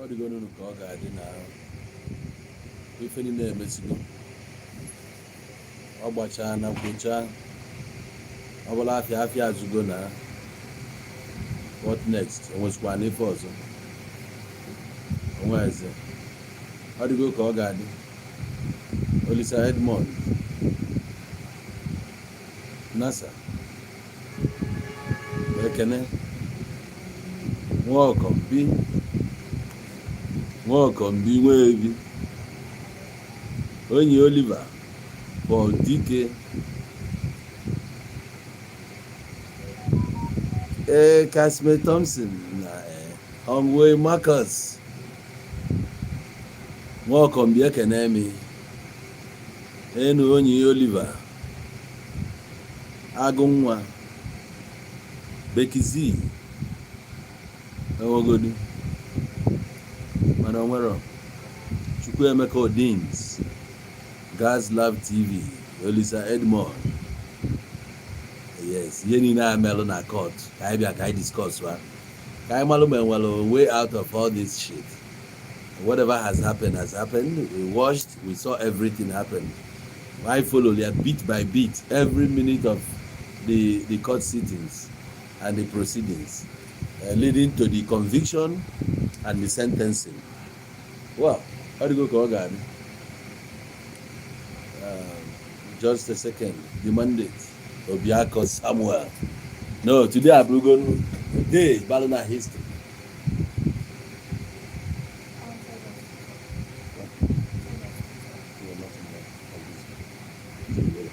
Dịgonunu ka ọ ga-adị na ife niile emesigo. Ọ gbachaa na kwochaa, ọ bụla afịa afịa azụgo na what next? Enwezikwa n'ife ọzọ onwe eze. Ọ dịgo ka ọ ga-adị. Olisa Edmond Nasa Ekene Nwaọkọmbi Nwaọkọmbi Nwebi Onyi Oliver Paul Dike. Ee, Casme Thompson na Onwe Marcus Nwaọkọmbi, ekene mi enu. Onyi Oliver Agụnwa Bekizi enwegodu, mana onwero Chukwuemeka Odins, Gaz Love TV, Olisa Edmond. Yes, ihe niile a melụ na court ka anyị bịa ka anyị discuss ha, ka anyị malụ ma enwere way out of all this shit. Whatever has happened has happened. We watched, we saw everything happen. I follow ya bit by bit, every minute of the court sittings and the proceedings leading to the conviction and the sentencing. Well, ọ dịgo ka ọ ga-adị. Just a second, the mandate, Obiako Samuel. No, today abụrụgo day balụ na history. No, nothing there. Obviously.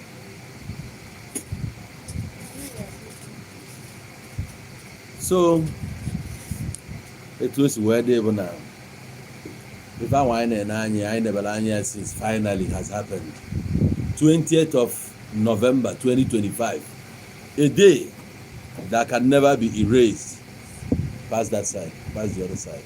So etu o si wee dị bụ na ife ahụ anyị na-ene anya, anyị nebere anya since, finally has happened. 20th of November 2025, a day that can never be erased. Pass that side, pass the other side.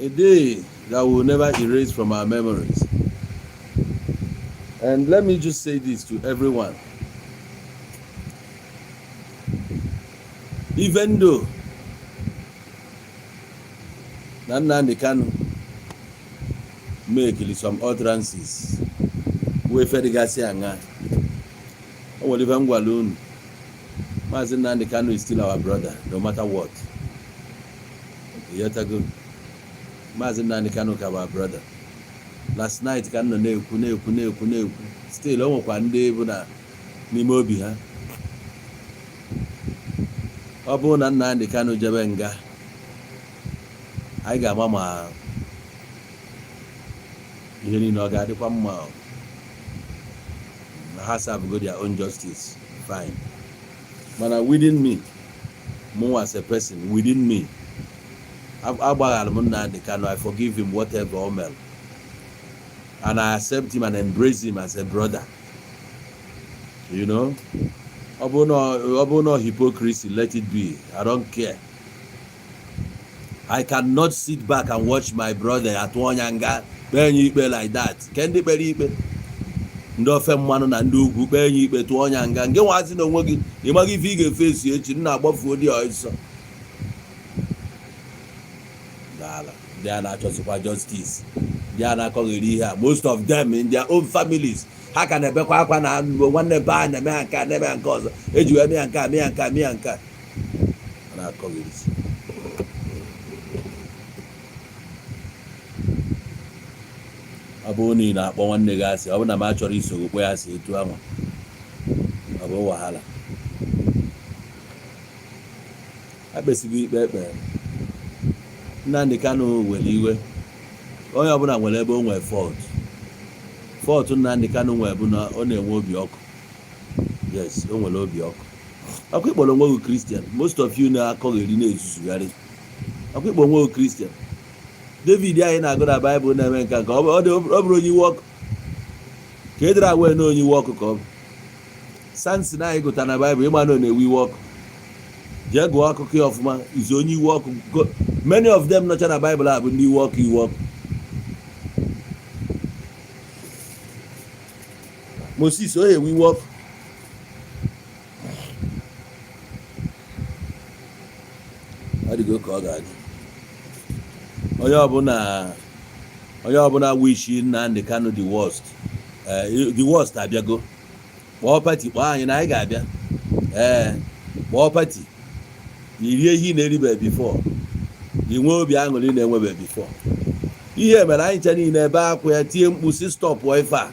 A day that will never erase from our memories. And let me just say this to everyone. Even though na Nnamdi Kanu make some utterances wee fedịgasị aṅa, o nwere ife m gwara unu: Maazị Nnamdi Kanu is still our brother, no matter what. Ịghọtago? Maazị Nnamdi Kanu ka bụ our brother. Last night ka m nọ na-ekwu, na-ekwu, na-ekwu, na-ekwu, still o nwekwa ndị bụ na n'ime obi ha, ọ bụrụ na Nnamdi Kanu jebe nga, anyị ga-ama ma ihe niile ọ ga-adịkwa mma o. Na ha serve their own justice, fine, mana within me, mụ as a person, within me, agbaghara m Nnamdi Kanu. I forgive him whatever o mere, and I accept him and embrace him as a brother. Ọ bụrụ na hypocrisy, let it be, I don't care. I cannot sit back and watch my brother atụ ọnya nga, kpee ya ikpe like that. Ke ndị kpere ikpe, ndị ofe mmanụ na ndị ugwu, kpee ya ikpe, tụọ ọnya nga, nke nwazi na onwe gị, ị maghị ife ị ga-efe esi echi. Nna, agbafuo dị ọsọ dala. Ndị a na-achọsịkwa justice, ndị a na-akọgheri ihe a, most of them in their own families, ha ka na-ebekwa akwa na nwanne be ha na-eme ha nke a, na-eme ha nke ọzọ, eji wee mee ya nke a, mee ya nke a, mee ya nke a. A na-akọgherisi. Ọ bụrụ na ị na-akpọ nwanne gị asị, ọ bụrụ na m achọrọ iso gị kpọọ ya asị etu ahụ, ọ bụ wahala. Akpesigo ikpe ekpe Nnamdi Kanu were iwe. Onye ọbụla nwere ebe o nwee fault. Fault Nnamdi Kanu nwee bụ na ọ na-enwe obi ọkụ. Yes, o nwere obi ọkụ. Ọkụ ịkpọrọ onwe gị Christian, most of you na-akọgheri, na-ezuzugharị. Ọkụ ịkpọ onwe gị Christian, David anyị na-agụ na Baịbụl na-eme nka ọ bụrụ onye iwe ọkụ ka e dere awa na onye iwe ọkụ ka ọ bụ. Samson anyị gụtara na Baịbụl, ịma na ọ na-ewe iwe ọkụ. Jee gụọ akụkọ ya ọfụma, izu onye iwe ọkụ. Many of them nọcha na Baịbụl a bụ ndị iwe ọkụ, iwe ọkụ. Moses ọ ya-ewe iwe ọkụ. Adịgo ka ọ ga-adị. Onye ọbụla wish Nnamdi Kanu the worst, the worst abịago. Kpọọ party, kpọọ anyị na anyị ga-abịa. Ee, kpọọ party, irie ihe ị na-eribe before, ị nwee obi aṅụrị ị na-enwebe before. Ihe mere anyị ncha niile ebe akwa ya, tie mkpu si stop ife a,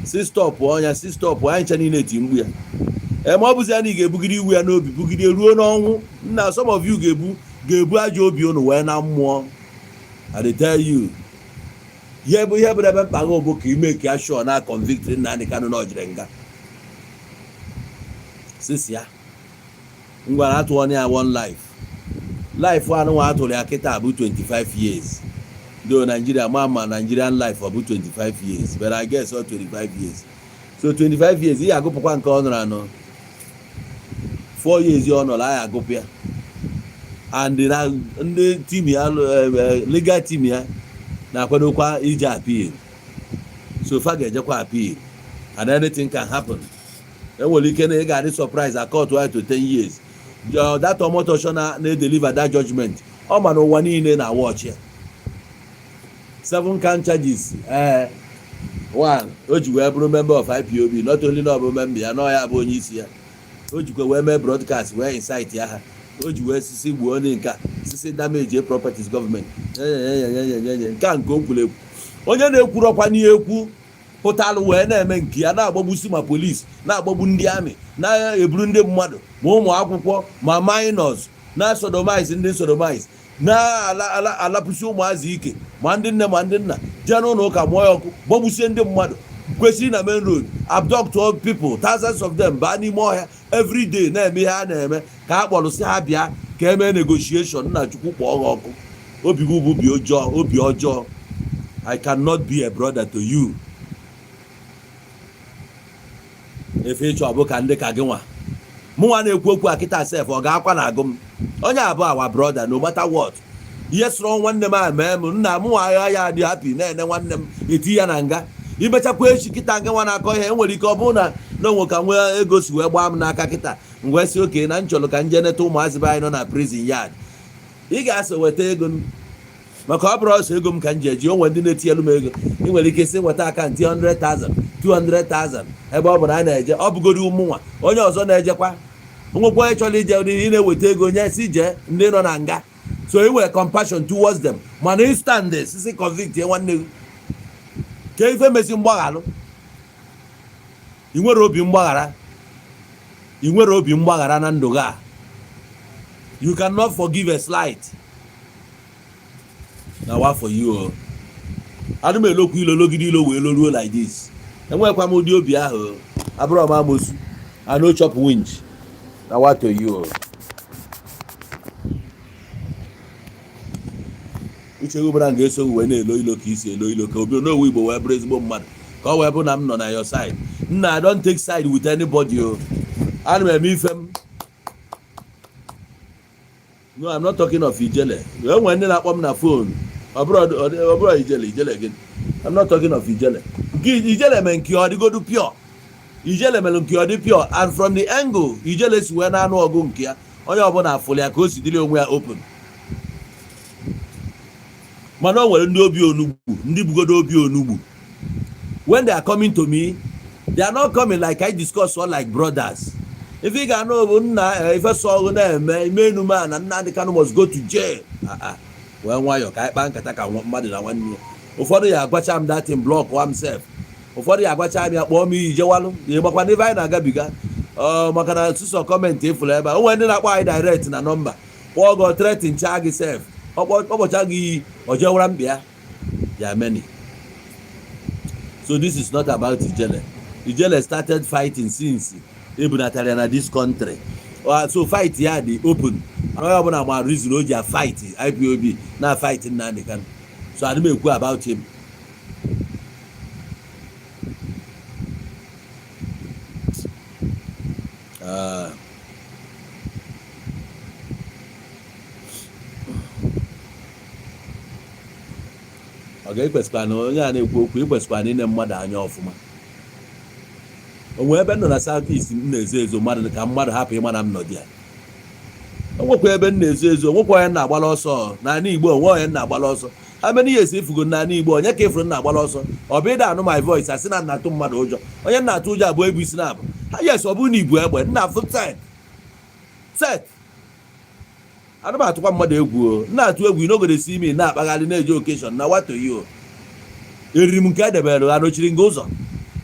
si stop ọnya, si stop. Anyị ncha niile ti mkpu ya. Ee, ma ọ bụzi ya na ị ga-ebugide iwu ya n'obi, bugide ruo n'ọnwụ nna. Some of you ga-ebu ajọ obi unu wee na mmụọ. I dey tell you, ihe bụ ebe mkpa gị bụ ka ime ka sure na convict Nnamdi Kanu na ojere nga. Sisi ya ngwa, atụọ ya one life. Life anụnwa atụrụ ya kịta bụ 25 years, though Nigeria ma Nigerian life ọ bụ 25 years, but I guess all 25 years. So 25 years ihe agụpụkwa nke ọ nọrọ anọ, 4 years ọ nọrọ, anyị agụpụ ya. And na ndị team ya, legal team ya na-akwadokwa ije appeal, so fa ga-ejekwa appeal and anything can happen. Enwere ike na ị ga-adị surprise a court ya to 10 years. That Omotosho na na-edeliver that judgment, ọ ma na ụwa niile na watch ya. Seven count charges. Ee, one, o ji wee bụrụ member of IPOB. Not only na ọ bụ member ya, na ya bụ onye isi ya, o jikwa wee mee broadcast wee incite ya ha. O ji wee sisi gbuo onye nke a, sisi damage properties gọọmenti nke a, nke o kwuru ekwu. Onye na-ekwurọkwa n'ihe ekwu pụtalụ wee na-eme nke ya, na-agbagbusi ma polisi, na-agbagbu ndị amị, na-eburu ndị mmadụ, ma ụmụ akwụkwọ, ma minors, na-sodomize ndị sodomize, na-alapụsi ụmụazị ike, ma ndị nne ma ndị nna, jee n'ụlọ ụka mụọ ya ọkụ, gbagbusie ndị mmadụ kwesịrị na main road, abduct all people, thousands of them, baa n'ime ọhịa every day na-eme ihe a na-eme, ka a kpọrọ si ha bịa ka emee negotiation. Nna, Chukwu kpọọ ha ọkụ. Obi gị bụ obi ọjọọ, obi ọjọọ. I cannot be a brother to you. Efe ịchọ bụ ka ndị ka gị nwa, mụnwa na-ekwu okwu a kịta sef, ọ ga-akwa na agụ m onye abụ our brother, no matter what. Ihe sọrọ nwanne m a mee m, nna m nwa agha ya dị happy na-ene nwanne m eti ya na nga. Imechakwa echi kịta, nga nwa na-akọ ihe, enwere ike ọ bụrụ na na onwe ka nwee ego si wee gbaa m n'aka kịta, m wee sị oke na nchọrọ ka nje neta ụmụazị be anyị nọ na prison yard. Ị ga-asọ weta ego m, maka ọ bụrụ ọsọ ego m ka m ji eji onwe ndị na-etinyelu m ego. Ị nwere ike sị nweta account 100,000, 200,000, ebe ọ bụ na a na-eje, ọ bụgoro ụmụnwa onye ọzọ na-ejekwa, nwekwa onye chọrọ ije, ị na-eweta ego nye si jee ndị nọ na nga. So ị nwere compassion towards them, mana ị stand sisi convict nwanne gị ka ife mesi mgbaghalụ. Ị nwere obi mgbaghara? Ị nwere obi mgbaghara na ndụ gị a? You cannot forgive a slight. Na wa for you o. Adị m elokwu ilo, logide ilo wee loruo like this. Enwekwa m ụdị obi ahụ. Abụrọ m amosu. I no chop winch. Na what to you o. Uche gị bụra ga-eso wee na-elo ilo ka isi elo ilo, ka obi n'owu Igbo wee bụrụ ezigbo mmadụ, ka ọ wee bụ na m nọ na your side. Nna, I don't take side with anybody o. Ana m eme ife m. No, I'm not talking of Ijele. Enwere ndị na-akpọ m na phone. Ọ bụrụ Ijele, Ijele gịnị? I'm not talking of Ijele. Nke Ijele mee nke ọ dịgodu pure. Ijele mere nke ọ dị pure, and from the angle Ijele si wee na-anụ ọgụ nke ya, onye ọbụla afụrụ ya ka o si dịrị onwe ya open. Mana o nwere ndị obi onugbu, ndị bugodo obi onugbu. When they are coming to me, they are not coming like I discuss or like brothers. Ife ị ga-anụ bụ nna ife sọ ọgụ na-eme ime enume a na Nnamdi Kanu must go to jail. Wee nwayọọ ka anyị kpaa nkata ka mmadụ na nwanne ya. Ụfọdụ ya agwacha m datin, block am sef. Ụfọdụ ya agwacha m ya, kpọọ m iyi, jewalụ ya. Ịgbakwa n'ife anyị na-agabiga ọ maka na sụsọ comment ịfụrụ ebe a. O nwere ndị na-akpọ anyị direct na nọmba, kpọọ gị, threaten cha gị sef, ọkpọcha gị iyi, ọ jewara mkpa ya. There are many. So this is not about Ijele. Ijele started fighting since ebunatara ya na this country. So fight ya dị open. Onye ọbụla ma reason o ji a fight IPOB na fight Nnamdi Kanu. So adị m ekwu about him. Ọ ga-ekwesịkwa na onye a na-ekwu okwu, ikwesịkwa na ine mmadụ anya ọfụma. Onwe ebe m nọ na South East m na-ezo ezo mmadụ ka mmadụ hapụ ịma na m nọ dị ya. O nwekwa ebe m na-ezo ezo, onwekwa onye m na-agbala ọsọ n'ala Igbo, onwe onye m na-agbala ọsọ. How many years ifugo n'ala Igbo? Onye ka ifuru m na-agbala ọsọ? Ọ bụ ịda anụ my voice, asị na na-atụ mmadụ ụjọ. Onye m na-atụ ụjọ abụọ ebu isi na-abụ ha. Yes, ọ bụrụ na ibu egbe nna afụ set set, ana m atụkwa mmadụ egwu. O na-atụ egwu inogode si imi na-akpagharị na-eje occasion na watoyo eriri m nke edebere ha nochiri nga ụzọ.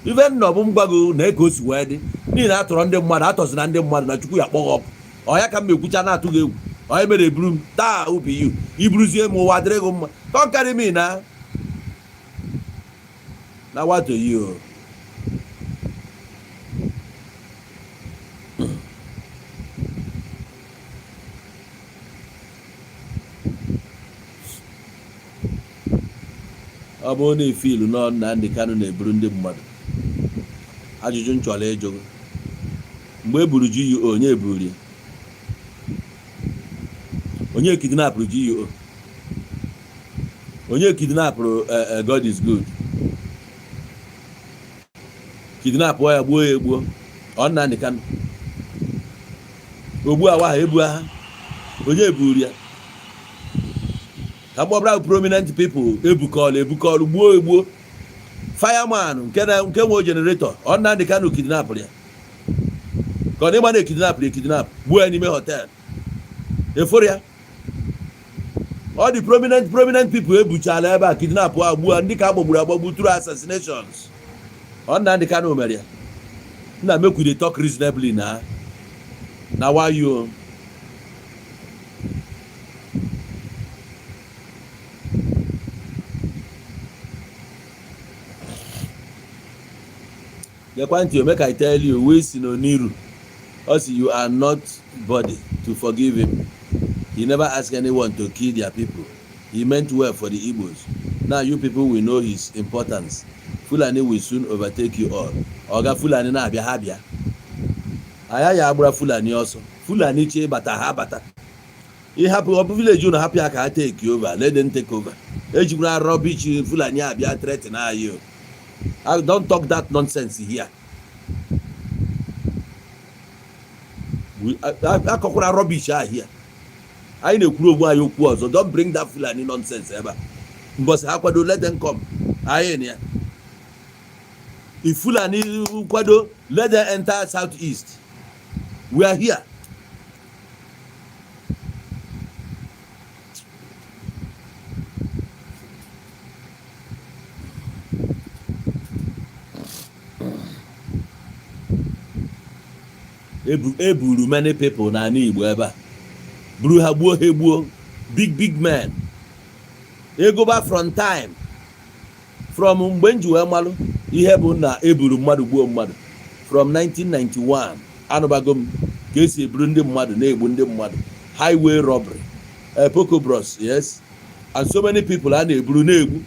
Ife nna ọ bụ m gwa gị na eke o si wee dị n'ihi na atọrọ ndị mmadụ, atọzina ndị mmadụ na Chukwu ya kpọghọ ọkụ. Ọ ya ka m ekwucha na-atụ gị egwu. Onye mere eburu m taa ubi yu iburuzie m, ụwa dịrị gị mma. Don't carry me na na watoyo. Ọ bụrụ na ifilu nọ Nnamdi Kanu na-eburu ndị mmadụ, ajụjụ m chọrọ ịjụ gị: mgbe e buru GUO, onye eburu ya? Onye kidnapụrụ GUO? Onye kidnapụrụ God is Good? Kidnapụ ya, gbuo ya egbuo. Ọ Nnamdi Kanu ogbu awa ha ebu agha? Onye eburu ya? Ka mkpọbara prominent people ebukọọlụ ebukọọlụ, gbuo egbuo. Fireman nke na nke nwe generator, ọ Nnamdi Kanu kidnapụrụ ya? Ka ọ na ịma na ekidnapụrụ ekidnap, gbuo ya n'ime hotel eforo ya. Ọ dị prominent people ebuchala ebe a, kidnap a, gbuo ndị ka agbagburu agbagbu through assassinations. Ọ Nnamdi Kanu mere ya? Nna, make we dey talk reasonably na wayo. Gekwa ntị, make I tell you wey si n'oniru. Ọ sị you are not body to forgive him. He never ask anyone to kill their people. He meant well for the Igbos. Now you people will know his importance. Fulani will soon overtake you all. Oga, Fulani na-abịa, ha bịa. Anyị ya agbara Fulani ọsọ. Fulani chee bata, ha bata. Ịhapụ ọ bụ village unu, hapụ ya ka ha take over. Let them take over. Ejikwara rubbish Fulani abịa threaten anyị o. I don't talk that nonsense here. Akọkwara rubbish ahụ here. Anyị na-ekwuru onwe anyị okwu ọzọ. Don't bring that Fulani nonsense ebe a. Mbọsị ha kwado, let them come. Anyị na ya. If Fulani kwado, let them enter South East. We are here. Eburu many people n'ala Igbo ebe a, buru ha, gbuo ha egbuo. Big big men egoba from time from mgbe m ji wee malụ ihe bụ na eburu mmadụ, gbuo mmadụ from 1991. Anụbago m ka esi eburu ndị mmadụ, na-egbu ndị mmadụ, highway robbery, Poco Bros, yes, and so many people a na-eburu, na-egbu.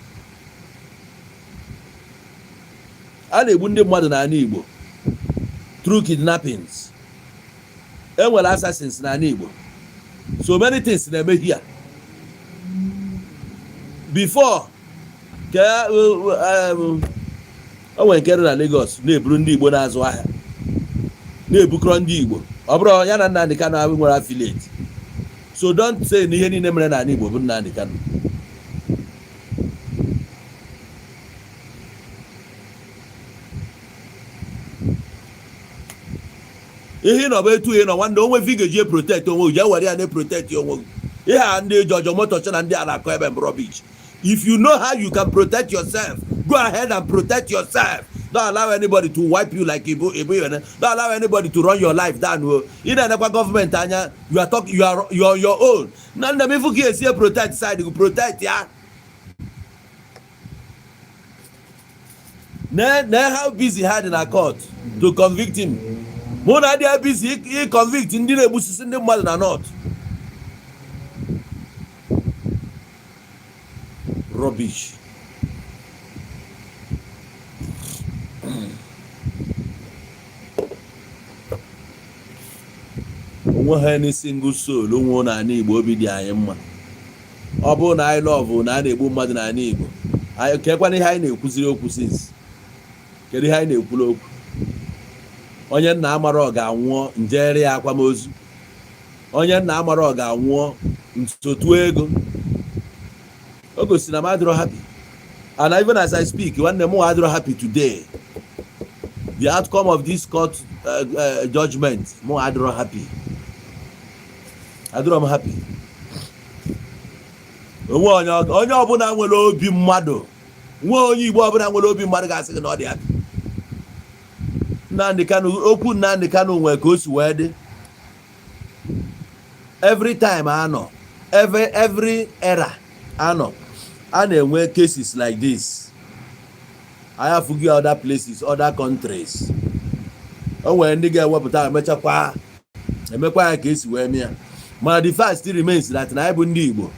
A na-egbu ndị mmadụ n'ala Igbo through kidnappings. Enwere assassins n'ala Igbo. So many things na-eme here before ka o nwere nke dị na Lagos na-eburu ndị Igbo na-azụ ahịa, na-ebukọrọ ndị Igbo. Ọ bụrụ ya na Nnamdi Kanu ahụ nwere affiliate. So don't say na ihe niile mere n'ala Igbo bụ Nnamdi Kanu. Ihe ị nọ bụ etu ị nọ, nwanne. Onwe vi ga-eji protect onwe gị, jee were ya na protect onwe gị. Ihe a ndị jọjọ moto na ndị a na-akọ ebe mbụ rubbish. If you know how you can protect yourself, go ahead and protect yourself. Don't allow anybody to wipe you like ibu ibu. Don't allow anybody to run your life down o. Ị na-enekwa gọọmenti anya. You are talking, you are on your own. Na nna m, ifu ka esi protect side gị, protect ya. Na how busy ha dị na court to convict him. Mụ na adịghị busy ị convict ndị na-egbusisi ndị mmadụ na north. Rubbish. Onwe ha any single soul nwụrụ n'ala Igbo, obi dị anyị mma. Ọ bụrụ na anyị love na a na-egbu mmadụ n'ala Igbo anyị, kekwana ihe anyị na-ekwuziri okwu since? Kedu ihe anyị na-ekwuru okwu? Onye nna amara ọ ga-anwụọ njere ya akwamozu. Onye nna amara ọ ga-anwụọ nsotu ego. O gosi na m adịrọ happy. And even as I speak, nwanne m adịrọ happy today. The outcome of this court judgment, mụ adịrọ happy. Adịrọ m happy. Onwe onye onye ọbụla nwere obi mmadụ, nwe onye Igbo ọbụla nwere obi mmadụ ga-asị gị na ọ dị happy. Nnamdi Kanu, okwu Nnamdi Kanu nwere ka o si wee dị. Every time anọ, every era anọ, a na-enwe cases like this. Anyị afụghị other places, other countries, o nwere ndị ga-ewepụta, emechakwa emekwa ya ka esi wee mee ya. Mana the fact still remains that na anyị bụ ndị Igbo,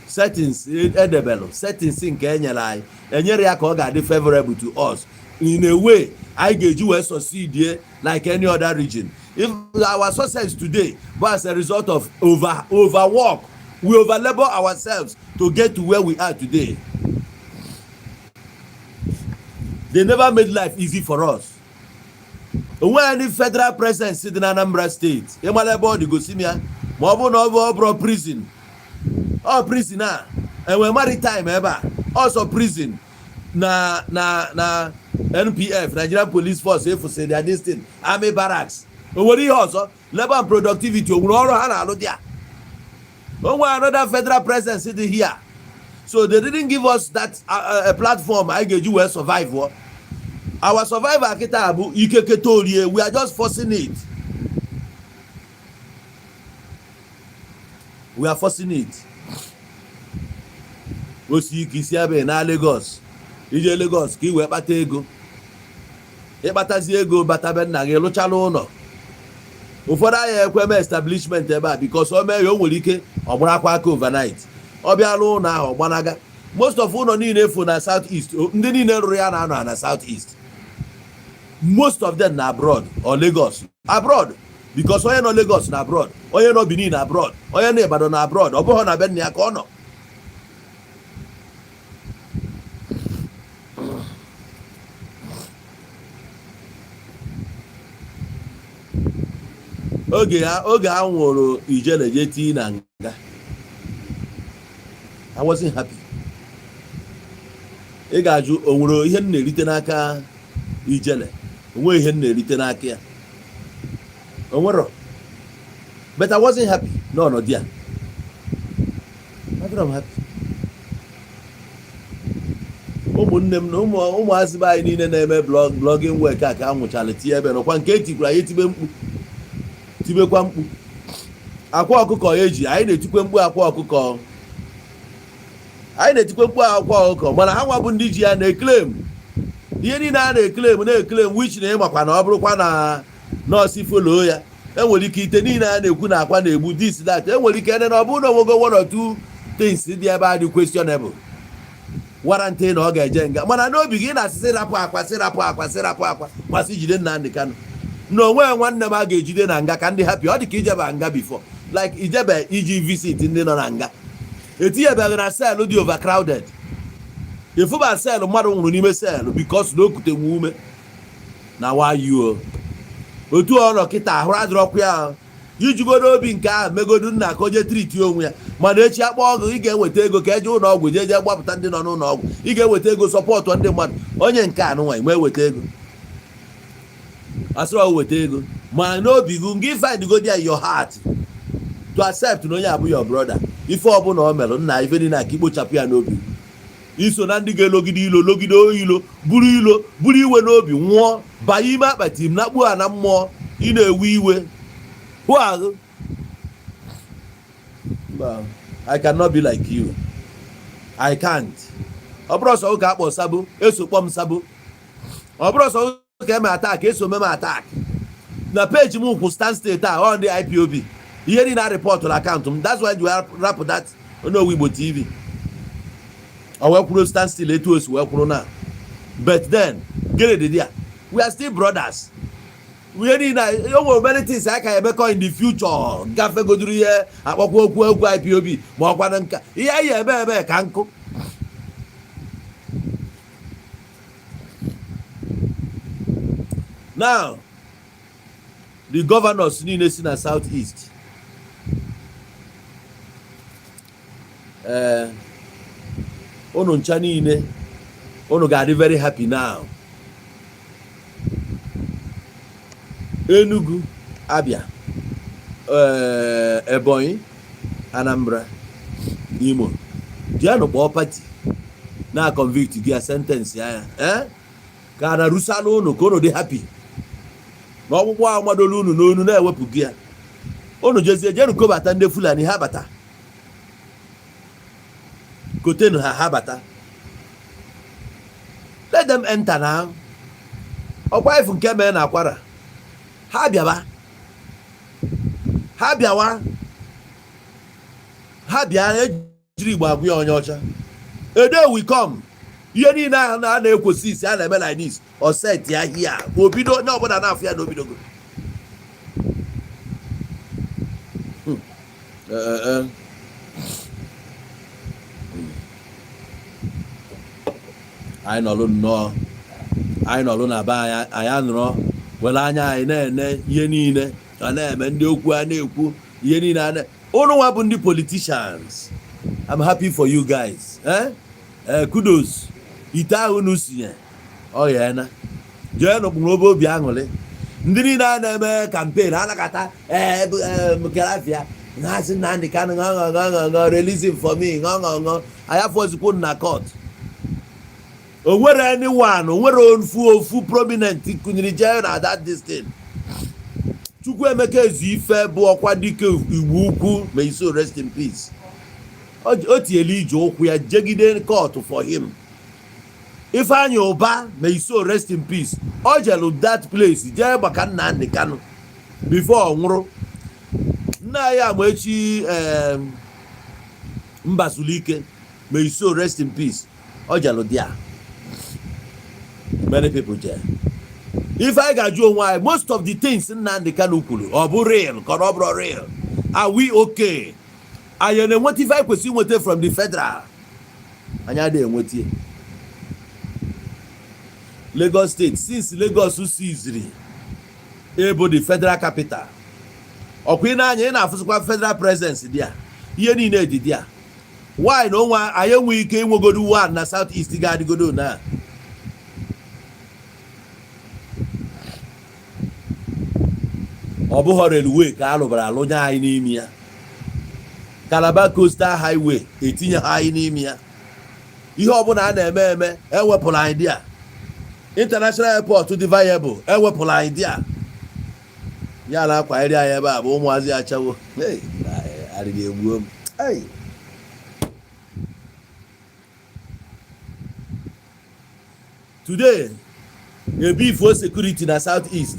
settings edebelụ, settings nke enyere anyị, enyere ya ka ọ ga-adị favorable to us in a way anyị ga-eji wee succeed like any other region. If our success today but as a result of overwork, we overlabour ourselves to get to where we are today. They never made life easy for us. Onwe any federal presence dị na Anambra State, ịmara ebe ọ dị, gosi m ya. Ma ọ bụrụ na ọ bụ ọ bụrụ prison, ọ prison a enwe maritime ebe a, ọsọ prison na NPF, Nigerian Police Force, efusiri ya, this thing, army barracks. O nwere ihe ọzọ? Labour and productivity, o nwere ọrụ ha na-alụ dị a? O nwere another federal presence dị here? So they didn't give us that platform anyị ga-eji wee survive. O our survival kịta bụ ikeketa orie. We are just forcing it, we are forcing it. O si ike isi ebe na Lagos ije Lagos ka ị wee kpata ego. Ịkpatazi ego, bata be nna gị, lụchala ụlọ. Ụfọdụ anya ekwe mee establishment ebe a because o mee ya, o nwere ike ọ gbarakwa aka overnight. Ọ bịa lụọ ụlọ ahụ, ọ gbanaga. Most of ụlọ niile efu na South East, ndị niile rụrụ ya na-anọ na South East. Most of them na abroad or Lagos. Abroad because onye nọ Lagos na abroad, onye nọ Benin na abroad, onye nọ Ibadan na abroad. Ọ bụghị na be nna ya ka ọ nọ. Oge ha, oge a nwụrụ ijele je tii na nga, I wasn't happy. Ị ga-ajụ, o nwere ihe m na-erite n'aka ijele? O nweghị ihe m na-erite n'aka ya, o nwero. But I wasn't happy n'ọnọdụ ya. Adịrọ m happy. Ụmụnne m na ụmụazị be anyị niile na-eme blogging work a ka a nwụchara tinye ebe nọkwa nke etikwara ya, etibe mkpu, tibekwa mkpu akwa ọkụkọ ya eji. Anyị na-etikwe mkpu akwa ọkụkọ, anyị na-etikwe mkpu akwa ọkụkọ, mana ha nwa bụ ndị ji ya na-eclaim ihe niile a na-eclaim na-eclaim, which na ịmakwa na ọ bụrụkwa na nọọsụ follow ya, enwere ike ite niile a na-ekwu na akwa na-egbu this, that, enwere ike ene na ọ bụrụ na onwego one or two things dị ebe a dị questionable, warranty na ọ ga-eje nga. Mana n'obi gị na-asị rapụ akwa, sị rapụ akwa, sị rapụ akwa, masị jide Nnamdi Kanu na onwe nwanne m a ga-ejide na nga ka ndị happy. Ọ dị ka ijebe nga before, like ijebe iji visit ndị nọ na nga, etinyebeghị na cell dị overcrowded, ịfụba cell mmadụ nwụrụ n'ime cell because na o kutenwu ume na wayuo. Otu ọ nọ kịta, ahụrụ adịrọkwa ya. Ijigodo obi nke ahụ megodu nna ka o jee treat onwe ya. Mana echi akpọ ọgụ, ị ga-eweta ego ka eje ụlọ ọgwụ, jee jee gbapụta ndị nọ n'ụlọ ọgwụ. Ị ga-eweta ego support ndị mmadụ. Onye nke anụnwa ma eweta ego, asịrị ọ weta ego, ma n'obi gị, ngị find go there in your heart to accept na onye abụ your brother. Ife ọbụla o merụ nna, ife niile aka ikpochapụ ya n'obi. Iso na ndị ga-elogide ilo, logide ilo, buru ilo, buru iwe n'obi, nwụọ banye ime akpati m nakpuo ha na mmụọ. Ị na-ewe iwe hụ ahụ. Mba, I cannot be like you. I can't. Ọ bụrụ ọsọ ụka akpọ sabo, eso kpọm sabo. Ọ bụrụ ọsọ ụka eme attack, eso meme attack na page m kwụ stand state a. Ọ ndị IPOB, ihe niile a reportụrụ account m. That's why you rapụ that Onowu Igbo TV, ọ wee kwuru stand still etu o si wee kwuru na. But then, gịnị dị there? We are still brothers. Ihe niile o nwere many things anyị ka emekọ in the future. Gafegoduru ihe akpọkwa okwu okwu IPOB, ma ọkwa na nka ihe anyị eme eme ka nkụ. Now The governors niile si na South East, ee, unu ncha niile, unu ga-adị very happy now. Enugu, Abia, ee, Ebonyi, Anambra, Imo, jianụ kpọọ party na convict gị ya, sentence ya, ee, ka a na-arụsala unu ka unu dị happy na ọkpụkpụ ahụ madolu unu n'onu na-ewepụ gị ya. Unu jezie jenu kobata ndị Fulani, ha bata, kotenu ha, ha bata. Let them enter now. Ọkwa ifu nke mee na Akwara, ha bịawa, ha bịawa, ha bịa. Ejiri Igbo agwụ ya onye ọcha. Edo we come. Ihe niile ahụ na a na-ekwosi isi a na-eme like this, ọ set ya hia ka o bido, onye ọbụla na-afụ ya na obidogo. Anyị nọlụ nnọọ, anyị nọlụ na be anyị, anyị anọrọ were anya anyị na-ene ihe niile a na-eme, ndị okwu a na-ekwu, ihe niile a na ụnụ nwa bụ ndị politicians. I'm happy for you guys, eh? Eh, kudos. Ite ahụ unu sinye ọ ya na jee n'okpuru obe obi aṅụrị. Ndị niile a na-eme campaign anakọta kelafia ha sị Nnamdi Kanu ṅọ ṅọ ṅọ ṅọ, release him for me, ṅọ ṅọ ṅọ. Anyị afọzikwu na court. O nwere anyone, o nwere ofu ofu prominent kụnyere jee na that this thing. Chukwuemeka Eziife bụ ọkwa dike Igbo Ukwu, may so rest in peace, o tinyere ije ụkwụ ya jegide court for him. Ifeanyi Ụba, may so rest in peace, o jelu that place jee maka Nnamdi Kanu before ọ nwụrụ. Nna ya Amaechi Mbazulike, may so rest in peace, o jelu there. Many people jee. Ife anyị ga-ajụ onwe anyị, most of the things Nnamdi Kanu kwuru, ọ bụ real ka ọ bụrụ real? Are we okay? Anyị na-enweta ife anyị kwesịrị inweta from the federal? Anyị adịghị enweta ya. Lagos State, since Lagos siziri ịbụ the federal capital, ọkwa ị na-anya, ị na-afụsịkwa federal presence dị a, ihe niile dị dị a. Why na onwe anyị enweghị ike inwegodo one na South East ga-adịgodo na ọ bụghị railway ka a lụbara alụnye anyị n'ime ya, Calabar Coastal Highway etinye ha anyị n'ime ya, ihe ọbụla a na-eme eme ewepụrụ anyị dị a, international airport dị viable ewepụrụ anyị dị a, ya na-akwanyere anyị ebe a bụ ụmụazị achawo. Hey, arịrị egbuo m. Hey. Today ebifuo security na South East,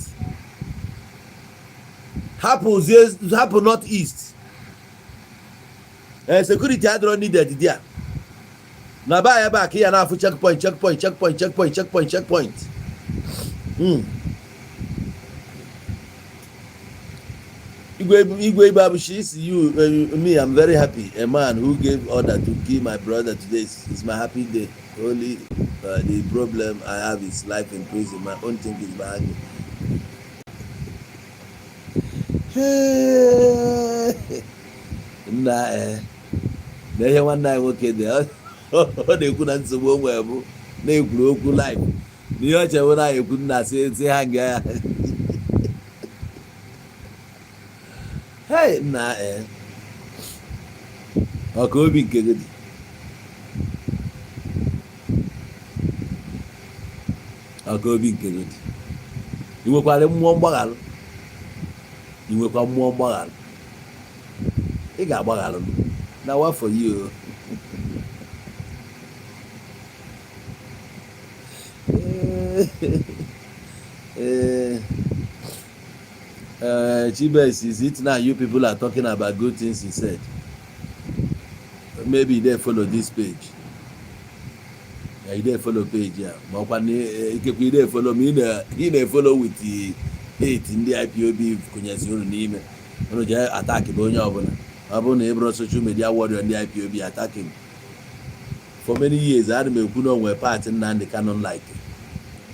hapụzie, hapụ North East. Ee, security adịrọ needed there. Na be anyị ebe a ka ya na-afụ checkpoint, checkpoint, checkpoint, checkpoint, checkpoint, checkpoint. Igwe Igwe Igwe Abushi see you, me, I'm very happy. A man who gave order to kill my brother today is my happy day. Only the problem I have is life in prison. My own thing is behind me. Nna, ee, na ihe nwanne anyị nwoke dị, ọ na-ekwu na nsogbu o nwere bụ na-ekwuru okwu live na ihe ọ chewe na ekwu nna si si ha nga ya. Hey, nna, ee, ọ ka obi nke gị dị, ọ ka obi nke gị dị. Ị nwekwara mmụọ mgbaghalụ, ị nwekwa mmụọ mgbaghalụ, ị ga-agbaghalụ na wa for you. Ee, Chibes, is it now you people are talking about good things he said? Maybe they follow this page. Yeah, you dey follow page ya, ma ọkwa na ikekwe ị dey follow, ma ị na-efollow with the hate ndị IPOB kụnyezi unu n'ime unu jee attack bụ onye ọbụla. Ọ bụrụ na ị bụrụ social media warrior ndị IPOB attacking for many years, ana m ekwu na o nwee part Nnamdi Kanu like,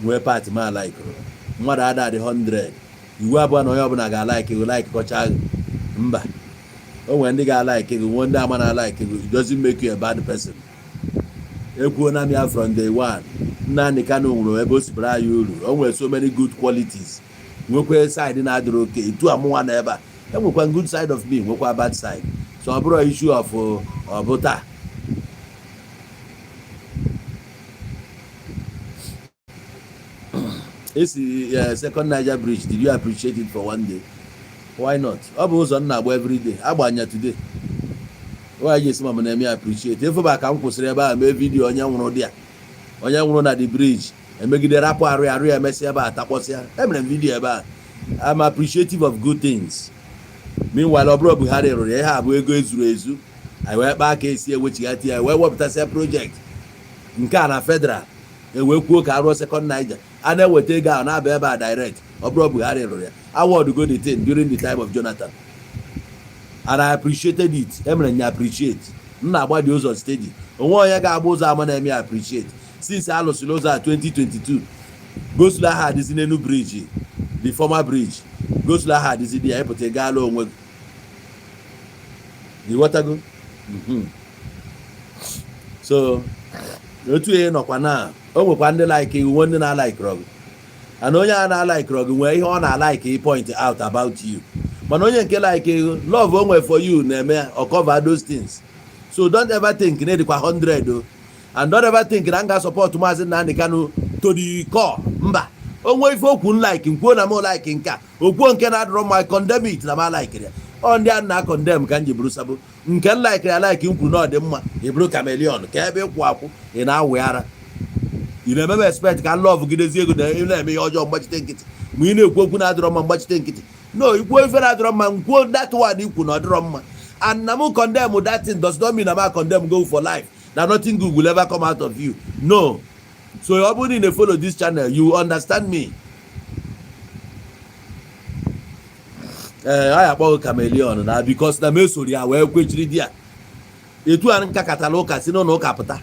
nwee part ma like mmadụ ada adị 100. Iwu abụọ na onye ọbụla ga-alike gị, like kọcha gị. Mba, o nwere ndị ga-alike gị, nwee ndị ama na-alike gị. It doesn't make you a bad person. Ekwuo na m ya from day one, Nnamdi Kanu nwụrụ ebe o sibara anyị uru. O nwere so many good qualities, nwekwa side na-adịrị oke etu amụnwa na ebe a. Enwekwa good side of me, nwekwa bad side. So ọ bụrụ issue of ọ bụ taa. Esi Second Niger Bridge, did you appreciate it for one day? Why not? Ọ bụ ụzọ m na-agba everyday, agbanya today. Why ji esi ma m na-eme appreciate? Efeba ka m kwụsịrị ebe a mee video. Onye nwụrụ dị a, onye nwụrụ na the bridge, emegide rapụ arụ ya, arụ ya emesịa ebe a takpọsịa. Emere m video ebe a. I'm appreciative of good things. Meanwhile, ọ bụrụ Buhari rụrụ ya, ihe a bụ ego ezuru ezu. Anyị wee kpaa ka esi ewechighata ya, wee wepụtasịa project nke a na federal, ewee kwuo ka arụọ Second Niger. A na-eweta ego ahụ na-aba ebe a direct. Ọ bụrụ Buhari rụrụ ya, award go the thing during the time of Jonathan and I appreciated it. Emere nya appreciate. M na-agba dị ụzọ steady. Onwe onye ga-agba ụzọ ama na-eme appreciate. Since alụsịrị ụzọ a 2022, go-slow ahụ adịzi n'elu bridge, the former bridge. Go-slow ahụ adịzi dị ya, ịpụta gaala onwe gị. Ịghọtago? So otu ihe nọkwa na o nwekwa ndị like gị, nwe ndị na-alikeọrọ gị. And onye a na-alikeọrọ gị nwee ihe ọ na-alike point out about you. Mana onye nke like gị, love o nwere for you na-eme ọ cover those things. So don't ever think na ịdịkwa 100 o, and don't ever think na m ga-support Maazị Nnamdi Kanu to the core. Mba, o nwee ife okwu n like, nkwuo na m like nke a. Okwuo nke na-adịrọ mma, condemn it na m like ya. Ọ ndị a na condemn ka m ji bụrụ sabo. Nke m like ya, like m kwuru na ọ dị mma, ị bụrụ chameleon ka ebe ịkwụ akwụ, ị na-awụ ara. Ị na-eme m expect ka love gidezie ego na ị na-eme ihe ọjọọ, mgbachite nkịtị. Ma ị na-ekwu okwu na-adịrọ mma, mgbachite nkịtị. No, ikwuo ife na-adịrọ mma, nkwuo that one ikwu na ọ dịrọ mma. And na m condemn that thing does not mean na m condemn go for life, na nothing good will ever come out of you. No. So ọ bụrụ na ị na-follow this channel, you understand me. Ee, ọ ya akpọghị chameleon na because na m esoro ya wee kwechiri di ya etu a nka katara ụka si n'ụlọ ụka pụta.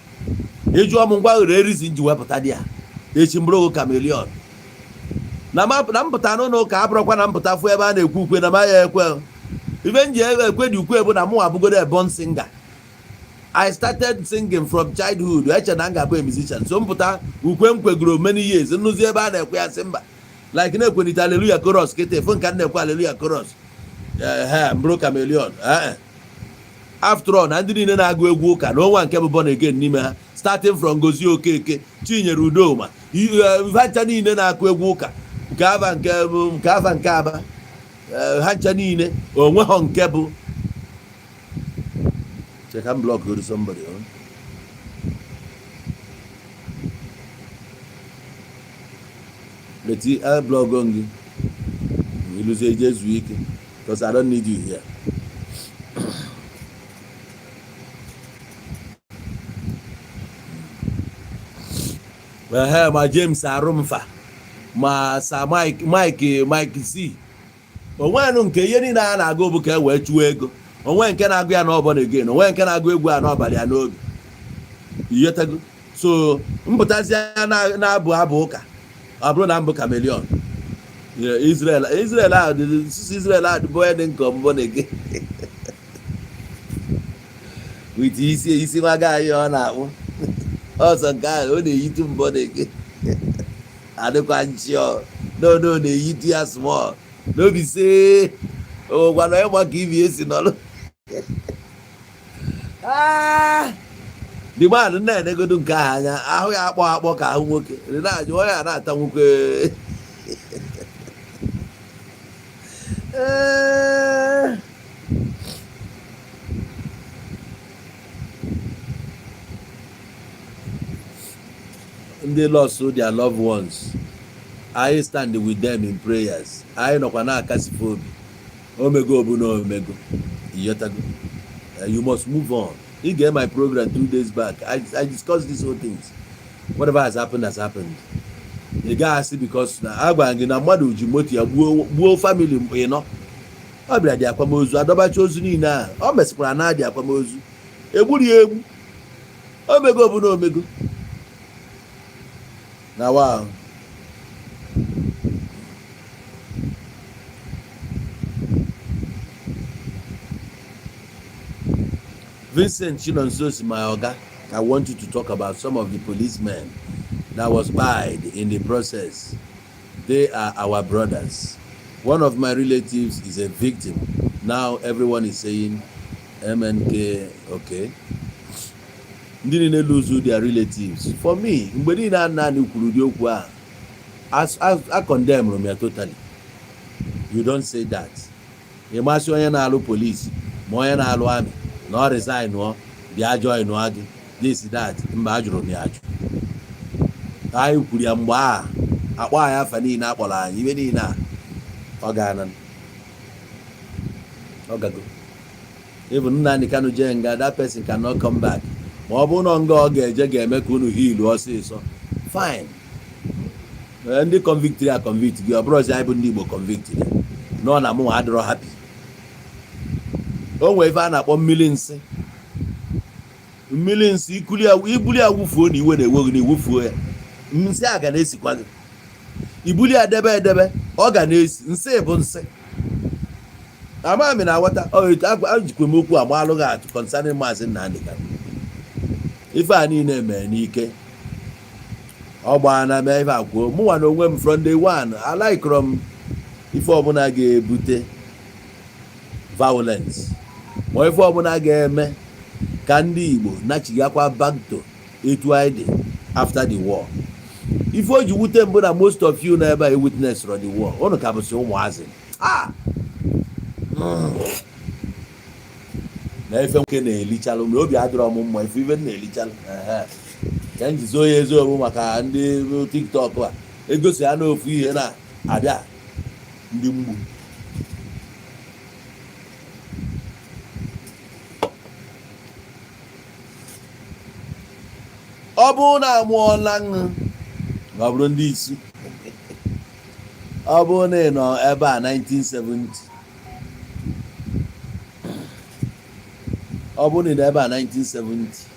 Ịjụọ m ngwa ghere erizi nji wepụta di ya echi mbụrụ chameleon na m pụta n'ụlọ ụka, abụrụkwa na mpụta fụ ebe a na-ekwu ukwe na ma ya ekwe. Ife m ji ekwe dị ukwe bụ na mụ abụgodo a born singer. I started singing from childhood. Eche na m ga-abụ a musician. So mpụta ukwe m kwegoro many years, nnụzi ebe a na-ekwe ya sị mba, like na-ekwenite hallelujah chorus kịta, efu nka m na-ekwe hallelujah chorus, ehe, mbụrụ chameleon. Ee, after all, na ndị niile na-agụ egwu ụka na onwa nke bụ born again n'ime ha, starting from Gozie Okeke, Chinyere Udoma, ha ncha niile na-akụ egwu ụka nke aba, nke bụ nke aba, nke aba, ha ncha niile onwe ha nke bụ. Check and block go to somebody, huh? Leti a block gị, iluzie ije zuo ike, because I don't need you here. Ehe, ma James Arụmfa, ma Sir Mike, Mike, Mike C, onwenụ nke ihe niile a na-agụ bụ ka e wee chụọ ego. Onwe nke na-agụ ya n'ọbọ again, onwe nke na-agụ egwu a n'ọbalị ya n'obi iyetego. So mpụtazie na-abụ abụ ụka, ọ bụrụ na mbụ chameleon. Israel, Israel ahụ dị, Israel ahụ bụ onye dị nke ọbụbọ na-ege with isi isi nwa anyị ọ na-akpụ ọzọ. Nke ahụ ọ na-eyitu mbọ na-ege adịkwa nchi ọ no no na-eyitu ya small n'obi se ogwana ịgba ka ibi esi nọrọ. The man na-enegodo nke ahụ anya, ahụ ya akpọ akpọ ka ahụ nwoke na-ajụ onye a na-ata nwoke. Ee. Ndị lost their loved ones, anyị stand with them in prayers. Anyị nọkwa na-akasife obi. Omego obu na omego, iyotago. You must move on. You get my program 2 days back. I discussed these whole things. Whatever has happened has happened. Ị gaghị asị because na agwara gị na mmadụ ji moto ya gbuo, gbuo family ịnọ. Ọ bịara dị akwamozu, adọbacha ozu niile ahụ. O mesịkwara na adị akwamozu, egburu ya egbu. Omego bụ na omego na wa. Vincent Chinonso si, "My oga, I want you to talk about some of the policemen that was spied in the process. They are our brothers. One of my relatives is a victim. Now everyone is saying MNK." Okay, ndị niile lose their relatives. For me, mgbe niile a naanị kwuru ụdị okwu a, a condemn m ya totally. You don't say that. Ị masị onye na-alụ polisi ma onye na-alụ army na ọ resign ọ bịa join gị, this, that. Mba, ajụrụ m ya ajụ. Anyị kwuru ya mgbe a akpọ anyị afa niile akpọrọ anyị, ibe niile a ọ ga-ana, ọ gago. Even Nnamdi Kanu jee nga, that person cannot come back. Ma ọ bụrụ na nga ọ ga-eje ga-eme ka unu heal ọsịsọ, fine. Ndị convict ya, convict gị, ọ bụrụ ọzọ anyị bụ ndị Igbo convict ya nọ na mụnwa adịrọ happy. O nwee ife a na-akpọ mmiri nsị. Mmiri nsị, ikuli ya, ibuli ya wufuo na iwe na-ewe gị na iwufuo ya, nsị a ga na-esikwa gị. Ibuli ya debe edebe, ọ ga na-esi nsị. Bụ nsị ama m na-aghọta. Ọ etu ajikwa m okwu agbalụ gị atụ concerning Maazị Nnamdi Kanu. Ife a niile mere n'ike, ọ gbaa na mee ife akwuo. Mụnwa na onwe m, from day one, alaikọrọ m ife ọbụla ga-ebute violence, ma ife ọbụla ga-eme ka ndị Igbo nachigakwa back to etu anyị dị after the war. Ife o ji wute mbụ na most of you na ebe a witness the war, unu ka bụsị ụmụazị ah na ife nwoke na-elichalụ na obi adịrọ m mma. Ife ife m na-elichalụ ehe. Ka m jizi onye eziokwu maka ndị TikTok a egosi ha n'ofu ihe na-abịa ndị mgbu. Ọ bụrụ na amụọla ṅụ, ọ bụrụ ndị isi, ọ bụrụ na ị nọ ebe a 1970, ọ bụrụ na ị nọ ebe a 1970,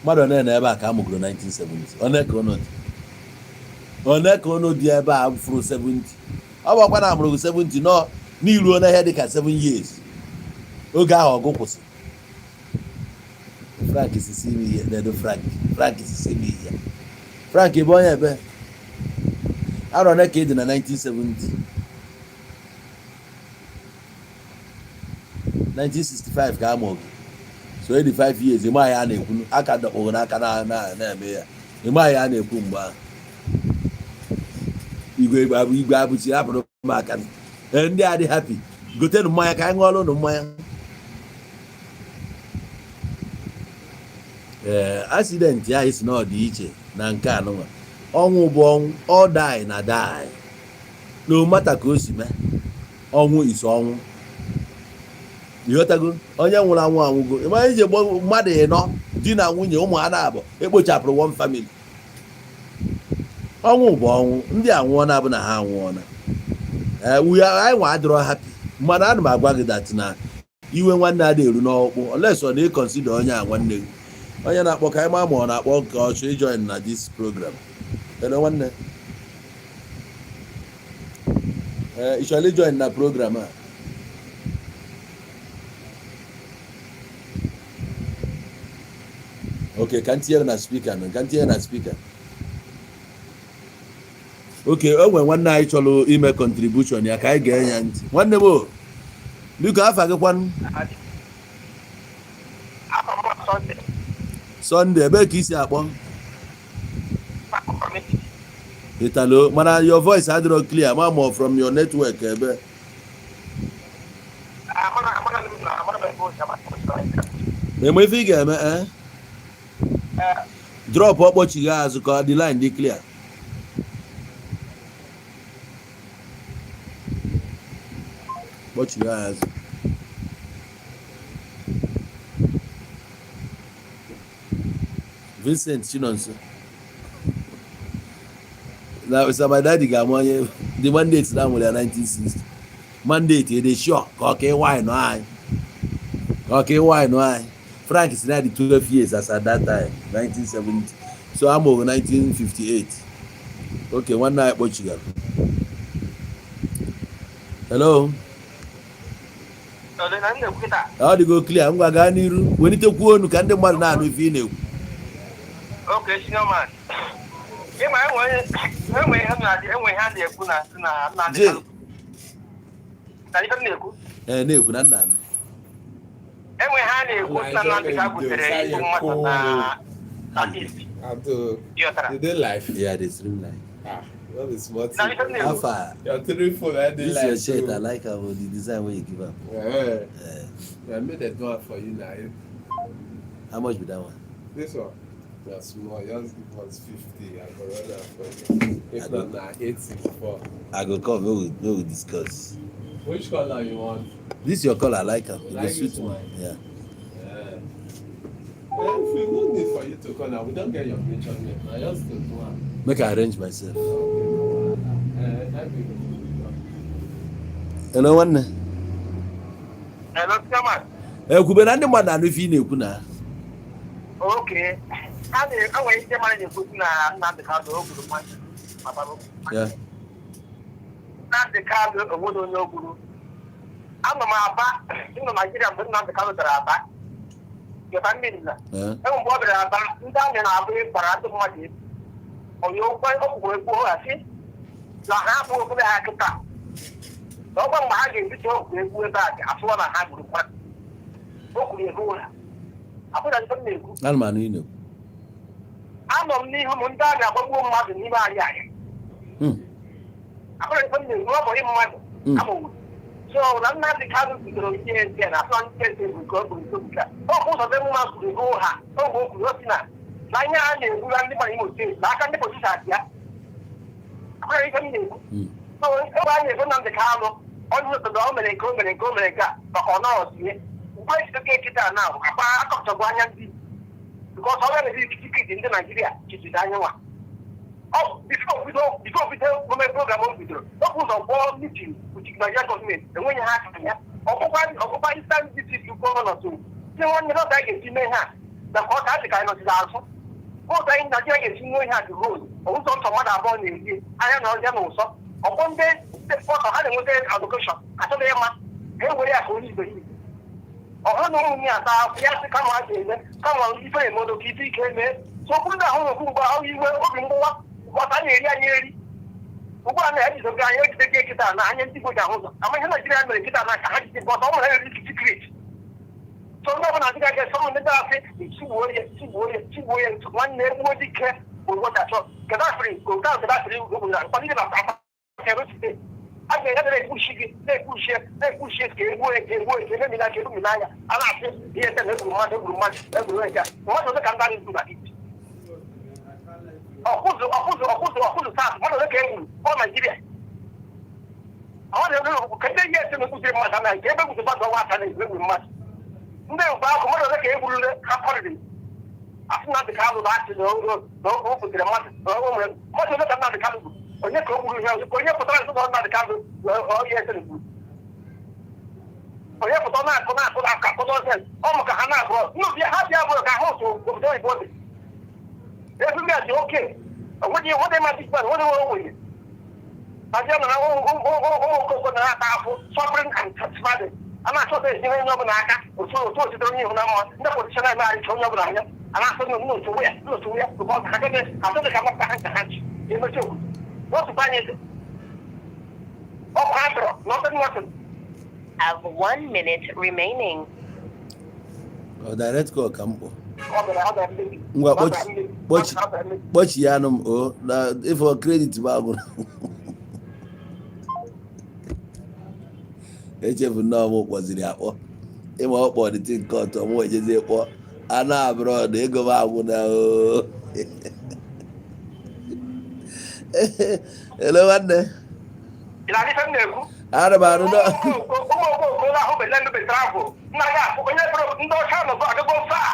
mmadụ one nọ ebe a ka a mụgoro 1970? One ka unu dị? One ka unu dị ebe a fụrụ 70? Ọ bụkwa na amụrụ gị 70 nọ n'iruo na ihe dịka 7 years oge ahụ ọgụ kwụsị. Frank sisi m ihe na-edo. Frank, Frank sisi m ihe. Frank, ị bụ onye ebe? Arọ ole ka ị dị na 1970? 1965 ka a mụ gị, so 85 years. Ịma ya a na-ekwu aka dọkpụrụ n'aka na-eme ya. Ịma ya a na-ekwu mgbe ahụ igwe igwe abụchi hapụrụ m aka. Ee, ndị a dị happy, gotenụ mmanya ka anyị ṅụọlụ ụnụ mmanya. Ee, accident ahụ si na ọ dị iche na nke anụnwa. Ọnwụ bụ ọnwụ, ọ die na die, no matter ka o si mee. Ọnwụ is ọnwụ, ịghọtago? Onye nwụrụ anwụ anwụgo. Ịma ije mmadụ ịnọ, di na nwunye, ụmụ ha na-abụ ekpochapụrụ one family. Ọnwụ bụ ọnwụ. Ndị anwụọ na abụ na ha anwụọna. Ee, anyị nwa adịrọ happy. Mana ana m agwa gị that na iwe nwanne adị eru n'ọkpụ, unless ọ na-e consider onye a nwanne gị. Onye na-akpọ, ka anyị maa ma ọ na-akpọ ka ọ chọọ i join na this program. Hello, nwanne. Ee, ị chọrọ i join na program a? Ok, ka m tinye na speaker nụ, ka m tinye na speaker. Ok, o nwere nwanne anyị chọrọ ime contribution ya, ka anyị gee ya ntị. Nwanne m o, biko, afa gị kwanụ? Afọ m Sunday. Sunday, ebee ka isi akpọ? Committee. Italo, mana your voice adịrọ clear. Ma ma from your network ebe. Amara amara m na amara m ebe o si amara m si. Eme ife ị ga-eme, eh? Drop ọkpọchigha azụ ka the line dị clear. Kpọchigha azụ. Vincent Chinonso na sir, my daddy ga-ama onye the mandate na nwere ya 1960 mandate ede sure ka ọ ka ịwanyị nọ anyị, ka ọ ka ịwanyị nọ anyị. Frank si na dị 12 years as at that time, 1970, so amụrụ 1958. Okay, nwanne anyị kpọchigara. Hello. Ọ dị na m na-ekwu kịta. Ọ dịgo clear. Ngwa, gaa n'iru, welitekwuo onu ka ndị mmadụ na-anụ ife ị na-ekwu. Okay, senior man. Ịma enwe ihe m na enwe ihe a na-ekwu na na Nnamdi Jay. Kanu. Na ife m na-ekwu. Ee, na-ekwu na nna anụ. Enwe ihe a na-ekwu na Nnamdi Kanu butere igbu mmadụ na East. Abdul, Ịghọtara? you dey live? Yeah, the stream line. Ah, no be small Na thing. ife m na-ekwu. Afa. Your three phone, I dey This live your shirt, too. I like how the design wey you give am. Yeah. Eh, I made a do am for you now. How much be that one? This one, na small. Just give us 50. I go run am for you. If I go- not, na 864. I go come make we discuss. Which color you want? This your color, I like am. You E go like suit this me. one? Yeah. Yeah. Well, if you no need for you to come now, we don get your measurement. Na just to do am. Make I arrange myself. Okay, no wahala. Eh, that be good. Hello, nwanne. Hello, senior man. Ekwube na ndị mmadụ na-anụ ife ị na-ekwu na. Okay. A na-enwe ihe mmadụ na-ekwu na Nnamdi Kanu o gburu mmadụ. Papa m. Nnamdi Kanu onwere onye o gburu. Anọ m Aba, nọ Naijiria mgbe Nnamdi Kanu bịara Aba. Yọta mmiri na. Enwe mgbe ọ bịara Aba, ndị amị na-abụ gbara ndị mmadụ egwu. Onye okwu okwukwe ekwu ha sị na ha abụghị obodo ha kịta. Na ọgwa mgbe ha ga-ebicha okwu egwu ebe a asụwa na ha gburu mmadụ. O kwuru ekwu ha. Abụghị ife m na-ekwu. Ana m anụ ị na-ekwu. Anọ m n'ihu m ndị amị agbagbuo mmadụ n'ime ahịa ahịa. Abụghị ife m na-ekwu, ọ bụ mmadụ. Amụrụ. So na Nnamdi Kanu bidoro ihe ntị na asọ ndị ntị bụ nke ọ bụ nke bụ ọ bụ ụzọ dị mma kwuru ego ha oge o kwuru o si na ihe a na-egbura ndị mmadụ Imo Steeti na aka ndị polisi abịa. Abụghị ife m na-ekwu. So ebe a na-ego Nnamdi Kanu onye obodo o mere nke o mere nke o mere nke a maka ọ nọrọzie mgbe ejideke kịta na akpa akọpụtagbu anya ndị because ọ na-eri tikiti ndị Naijiria jijide anya nwa ọ before bido ome program o bidoro o bụ ụzọ kpọọ meeting with Nigeria gọọmenti enweghị ha aka ya ọkpụkpa Eastern District governor so si nwanne ha ka a ga-esi mee ha na ka ọ ka a dị ka anyị nọchiri azụ ụzọ anyị Naijiria ga-esi nwee ihe a dị road ụzọ ntọ mmadụ abụọ na-eri anya na ọbịa na ụsọ ọkpọ ndị ọkọ ha na-enweta allocation achọghị ịma ha ewere ya ka onye iberibe ọhụrụ na ụmụ ya ata afọ ya sị kama a ga-eme kama ife emedo ka ife ike mee. So okwu ndị ahụ n'okwu mgbe ahụ iwe obi mgbụwa ụbọchị a na-eri anyị eri ugbu a na-ejidogo anyị ejide gị kịta na anya ndị Igbo ji ahụ ụzọ ama ihe Naijiria mere kịta na ka ha jide bọta ọ nwere eri secret. So ndị ọbụla adịghị aga eso ndị asị tigbuo ya, tigbuo ya, tigbuo ya. Nwanne, egbuo dike bụ ụbọchị achọ Gaddafi otu ahụ Gaddafi obodo na ndị na aka a ga-enye na-ekpuchi gị, na-ekpuchi, na-ekpuchi ka egbuo ya, ka egbuo ya, ka ememina, ka erumina anya a na-asị ihe ete na egburu mmadụ, egburu mmadụ, egburu nke a mmadụ ole ka ndị anyị gburu na Egypt ọkụzụ, ọkụzụ, ọkụzụ, ọkụzụ taa mmadụ ole ka e gburu ọ Naijiria mmadụ ole ka ndị ihe ese na-egbuziri mmadụ anaghị ka ebe egburu mmadụ ọnwa aka na-egbu egburu mmadụ ndị mgbe ahụ mmadụ ole ka e gburule ha kọrịrị asị Nnamdị Kanụ na asị na o butere mmadụ na o nwere mmadụ ole ka Nnamdị Kanụ gburu onye ka o gburu ihe onye pụtara nso na Nnamdị Kanụ ihe ese gburu onye pụta na-akụ na-akụ na-akụ akụ nonsense ọ maka ha na-abụọ nnukwu ha bịa bụrụ ka ha otu obodo oyibo dị ezigbo ya dị oke onweghị onweghị mmadụ ikpe onweghị onwe onwenye Nigeria nọ na ụmụ okoko na na-ata afụ, suffering and smiling. A na-achọta ezinye onye ọbụla aka otu otu ozitere onye ihu na mma ndị politician na-emegharịcha onye ọbụla anya a na-asị na n'otu ya n'otu ya because ha gịnị achọghị ka mapụta ha nke ha ji emechi obodo n'otu anyị eze ọkụ ha chọrọ nothing, nothing. Have 1 minute remaining. Ọ direct call ka m kpọ. Ọ bịara, ọ bịara mmebi. Ngwa, Ọ bịara mmebi. Ọ bịara mmebi. Kpọchi ya anụ m o na ịfọ credit m agwụrụ echefu nnọọ m kpọziri akpọ ịma ọ kpọ dịtị nke ọtọ m wejezie kpọọ anụ abroad ego m agwụ na o. Hello, nwanne. Ị na-adị ife m na-ekwu? Ana m arụ nọ. Ụmụ okoko ahụ bele ndụ betara afọ nna ya afụ onye bụrụ ndị ọcha nọgụ agago ofe a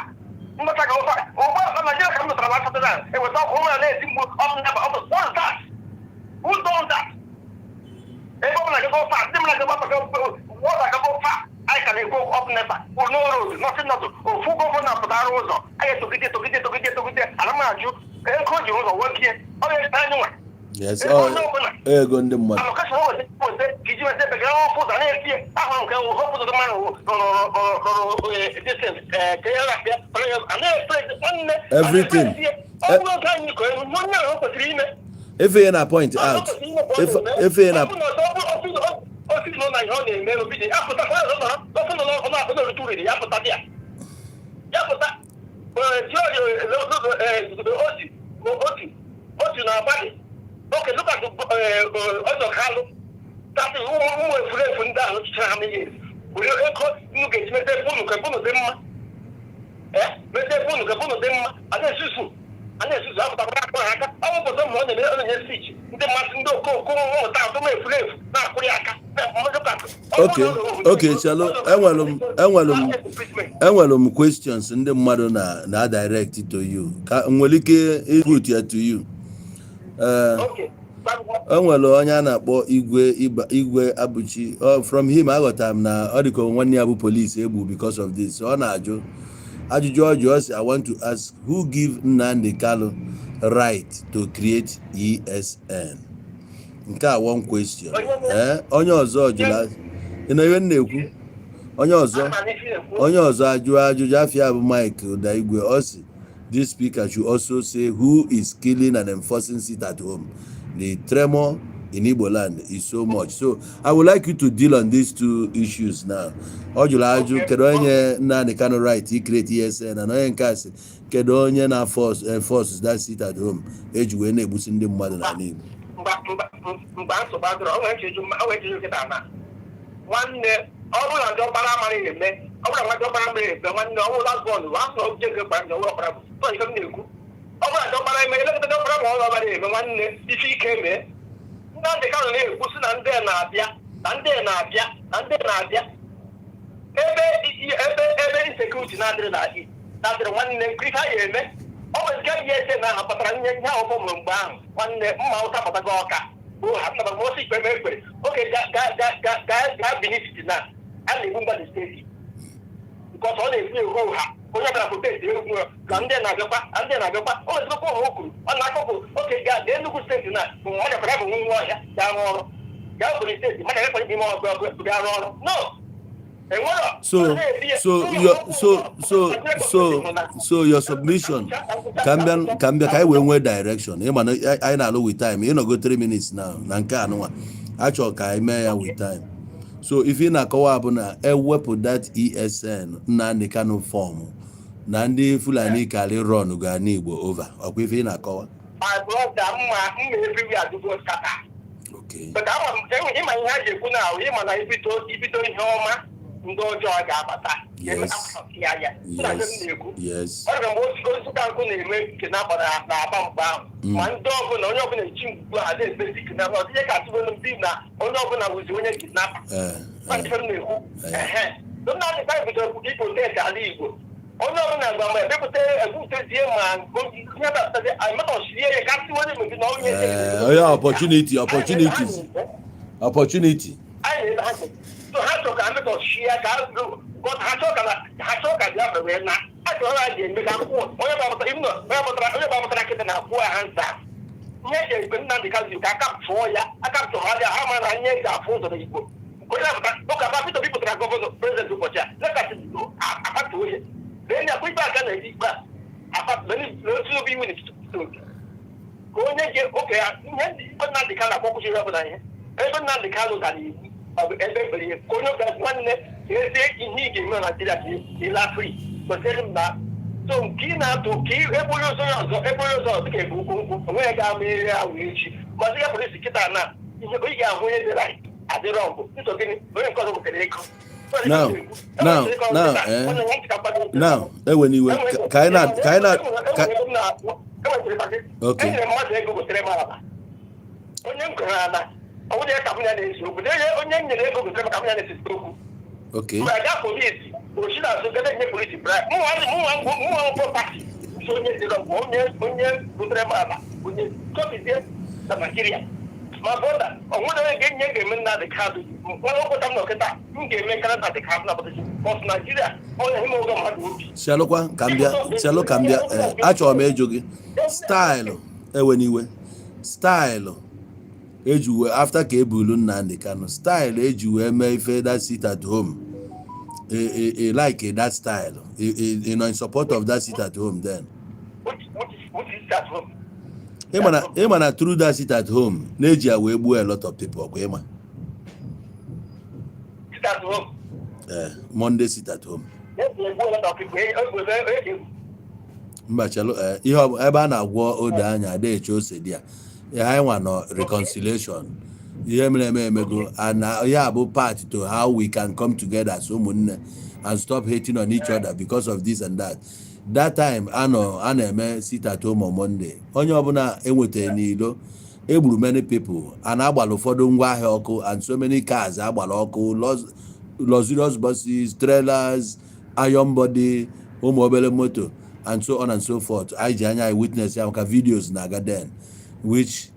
ndị ọcha ga ofe a ugbu a na Naijiria ka m nụtara na asatọ na eweta ọkụ ụmụ ya na-eti mgbu ọkụ na ọ bụ what is that? Who does that? Ebe ọ bụla agago ofe a ndị m na-agago wọd agago ofe a anyị ka na-ekwu ọkụ NEPA no road, nothing, nothing. Ofu governor pụtara ụzọ anyị etogide togide togide togide ana m ajụ ego o ji ụzọ nwokie ọ ga-ete anyị nwa. Yes. Ego onye ọbụla. Ego ndị mmadụ. Allocation weta weta ka iji weta ebe gara ọkụ ụzọ na-etie ahụrụ nke họpụ ụzọ mmadụ rụrụ distance ka ya na-abịa a na-efe nwanne. Everything. Ọ bụrụ oge anyị kọrọ onye ahụ kwesịrị ime. Efe ya na point out efe ya na. Ofisi nọ na ihe ọ na-eme n'obi ya pụta ọfụ nọ n'ọnụ uru ya pụta dị ya ya pụta otu otu otu na-agbadị oke. Look at ọzọ kalụ tatị ụmụ efulefu ndị ahụ chịchara ha n'ihe were ego unu ga-eji mete ebe unu ka ebe unu dị mma, mete ebe unu ka ebe unu dị mma. A na-esusu a na-esusu apụtakwara akpọ ha aka. Ọ bụ ụbọchị ọ na-eme ọ na-enye speech, ndị mmadụ, ndị okooko mmụta atụm efulefu na-akwụrụ ya aka. Okay, Chalo, enwere m questions ndị mmadụ na direct to you ka m nwere ike put ya to you. Ee, enwere onye a na-akpọ Igwe Igwe Abuchi. From him aghọtara m na ọ dịka nwanne ya bụ police egbu because of this. Ọ na-ajụ ajụjụ ọ jụọ, sị, "I want to ask, who give Nnamdi Kanu right to create ESN?" Nke a one question. Ee, onye ọzọ jụrụ, ị na ihe m na-ekwu, onye ọzọ ajụọ ajụjụ afịa bụ Mike Ụdaigwe. Ọ sị, "This speaker should also say who is killing and enforcing sit at home. The tremor in Igbo land is so much." So I would like you to deal on these two issues now. Ọ jụrụ ajụ, kedu onye Nnamdi Kanu right i create ESN, na onye nke a sị, kedu onye na force enforce that sit at home eji wee na-egbusi ndị mmadụ n'ala Igbo? Mgbe nsogbu adịrọ, o nwere ncheju, o nwere ncheju kịta na nwanne. Ọ bụrụ na ndị ọkpara amaghị eme, ọ bụrụ na nwa ndị ọkpara amaghị eme, nwanne, ọ bụrụ last born asụ na oje nke ndị ọbụrụ ọkpara bụ tọ ife m na-ekwu. Ọ bụrụ na ndị ọkpara eme elekọta ndị ọkpara ma ọ ọbara eme, nwanne, ife ike mee. Nnamdị Kanụ na-ekwu sị na ndị na-abịa, na ndị na-abịa, na ndị na-abịa ebe insecurity na-adịrị na na-adịrị, nwanne, nke ife a ga-eme ọ nwere nke ihe ese na aha kpatara ihe ihe ahụ mụrụ mgbe ahụ. Nwanne, mma ụta batago ọka bụ ha nnaba ma osi ikpe ekpere oge ga Benin City na a na-egbu mmadụ steeti nke ọsọ ọ na-ekwu egwu ha onye ọbụla protest egwu ka ndị na-abịakwa, ndị na-abịakwa. O nwezikwa ụmụ o kwuru ọ na-akọpụ oke ga Enugu steeti na mmadụ kwara bụ nwa ọhịa ga arụ ọrụ, gaa Ebonyi steeti mmadụ ekwere ime ọgụ ga arụ ọrụ no enwero. So your submission, ka m bịa ka anyị wee nwee direction. Ịma na anyị na-alụ with time. Ịnọgo 3 minutes now na nke anụnwa achọ ka anyị mee ya with time. So ife ị na-akọwa bụ na ewepụ that ESN Nnamdi Kanu form na ndị Fulani kali run ga n'Igbo over, ọkwa ife ị na-akọwa? My brother, mma mma, everywhere adịgo scatter. But ama m ịma ihe a ji ekwu na ahụ ịma na ibido ihe ọma, ndị ọjọọ ga-abata ya ya na-ekwu. Ọ dịka mgbe osi ka nkụ na-eme kidnapper na-aba mgbe ahụ, ma ndị ọbụla, onye ọbụla echi mgbu a na-ekpezi kidnapper. Ọ dịghị ka atụbelu ndị na onye ọbụla wụzi onye kidnapper. Ife m na-ekwu, ehe, Nnamdị Kanu bidoro i protect ala Igbo. Onye ọbụla gwa ma ebepụta ebupụtezie ma ihe bapụtazi amatọchie ya ka sị onye mebi na onye Onye opportunities, opportunity. Anyị na ha so ha chọrọ ka ametọchie ya ka ha chọọ ka Biafra wee na ha chọrọ ha ji eme ka akwụ onye gbapụtara onye gbapụtara onye gbapụtara kịta na akwụ ha nza ihe eji ekpe Nnamdị Kanu ka aka tụọ ya aka tụọ ha bịa ha ma na ihe eji afụ ụzọ n'Igbo. Onye apụta ụka ba Peter Obi pụtara governor president ụbọchị a lekasị akpata onye lee ya ikpe aka na-eji ikpe a Tinubu iwu Peter Obi ka onye je oke ya ihe ndị ebe Nnamdị Kanu akpọkwụchiri ọbụla ihe ebe Nnamdị Kanu gara iwu ọ bụ ebe ekpere ihe ka onye ọbụla, nwanne, ezie ihe ị ga-eme na Naijiria ka ịla free kwesịrị m na so nke ị na-atụ ka ebe onye ọzọ ya ọzọ ebe onye ọzọ dịka ebu ukwu nkwụ onweghị ga-ama ihe ahụ echi ma dịka polisi kịta na ihe ị ga-ahụ onye dị right adịrọ mbụ nsọ gịnị onye nke ọzọ butere ego. Now, ewe n'iwe ka anyị na ka Okay. Enyere mmadụ ego gotere m ala. Onye m goro ala ọ bụrụ ya ka m ya na-ese okwu na onye m nyere ego gotere m ka m ya na-ese okwu. Mgbe aga polisi osi na azụ gada enye polisi bribe mụnwa property so onye dịrọ bụ onye gotere m ala onye kọpizie na Naijiria. Ma brother, ọ nwere onye ga-enye ga-eme Nnamdị Kanu nwa okweta m na ọkịta m ga-eme karịa Nnamdị Kanu na bọs Naijiria onye hime oge mmadụ obi. Chelụkwa ka m bịa, chelụ ka m bịa. Ee, achọrọ m ịjụ gị style, ewe n'iwe, style. Eji wee after ka ebulu Nnamdi Kanu, style eji wee mee ife that sit at home, e like that style, e nọ in support of that sit at home then? Which is at home? Ịma na through that sit at home na-eji ya wee gbuo a lot of people, ọkwa ịma? Sit at home. Eh, Monday sit at home. Egbu a lot of people. Egbu. Mba, chelụ. Ihe ebe a na-agwọ odo anya ada eche ose dị ya. Ihe anyị nwa nọ reconciliation, ihe mere eme emego, and ya bụ part to how we can come together as ụmụnne and stop hating on each other because of this and that. That time anọ a na-eme sit at home on Monday, onye ọbụla enwetara n'ilo, egburu many people and agbara ụfọdụ ngwaahịa ọkụ and so many cars agbara ọkụ, luxurious buses, trailers, iron body, ụmụ obere moto and so on and so forth. Anyị ji anya anyị witness ya maka videos na-aga then, which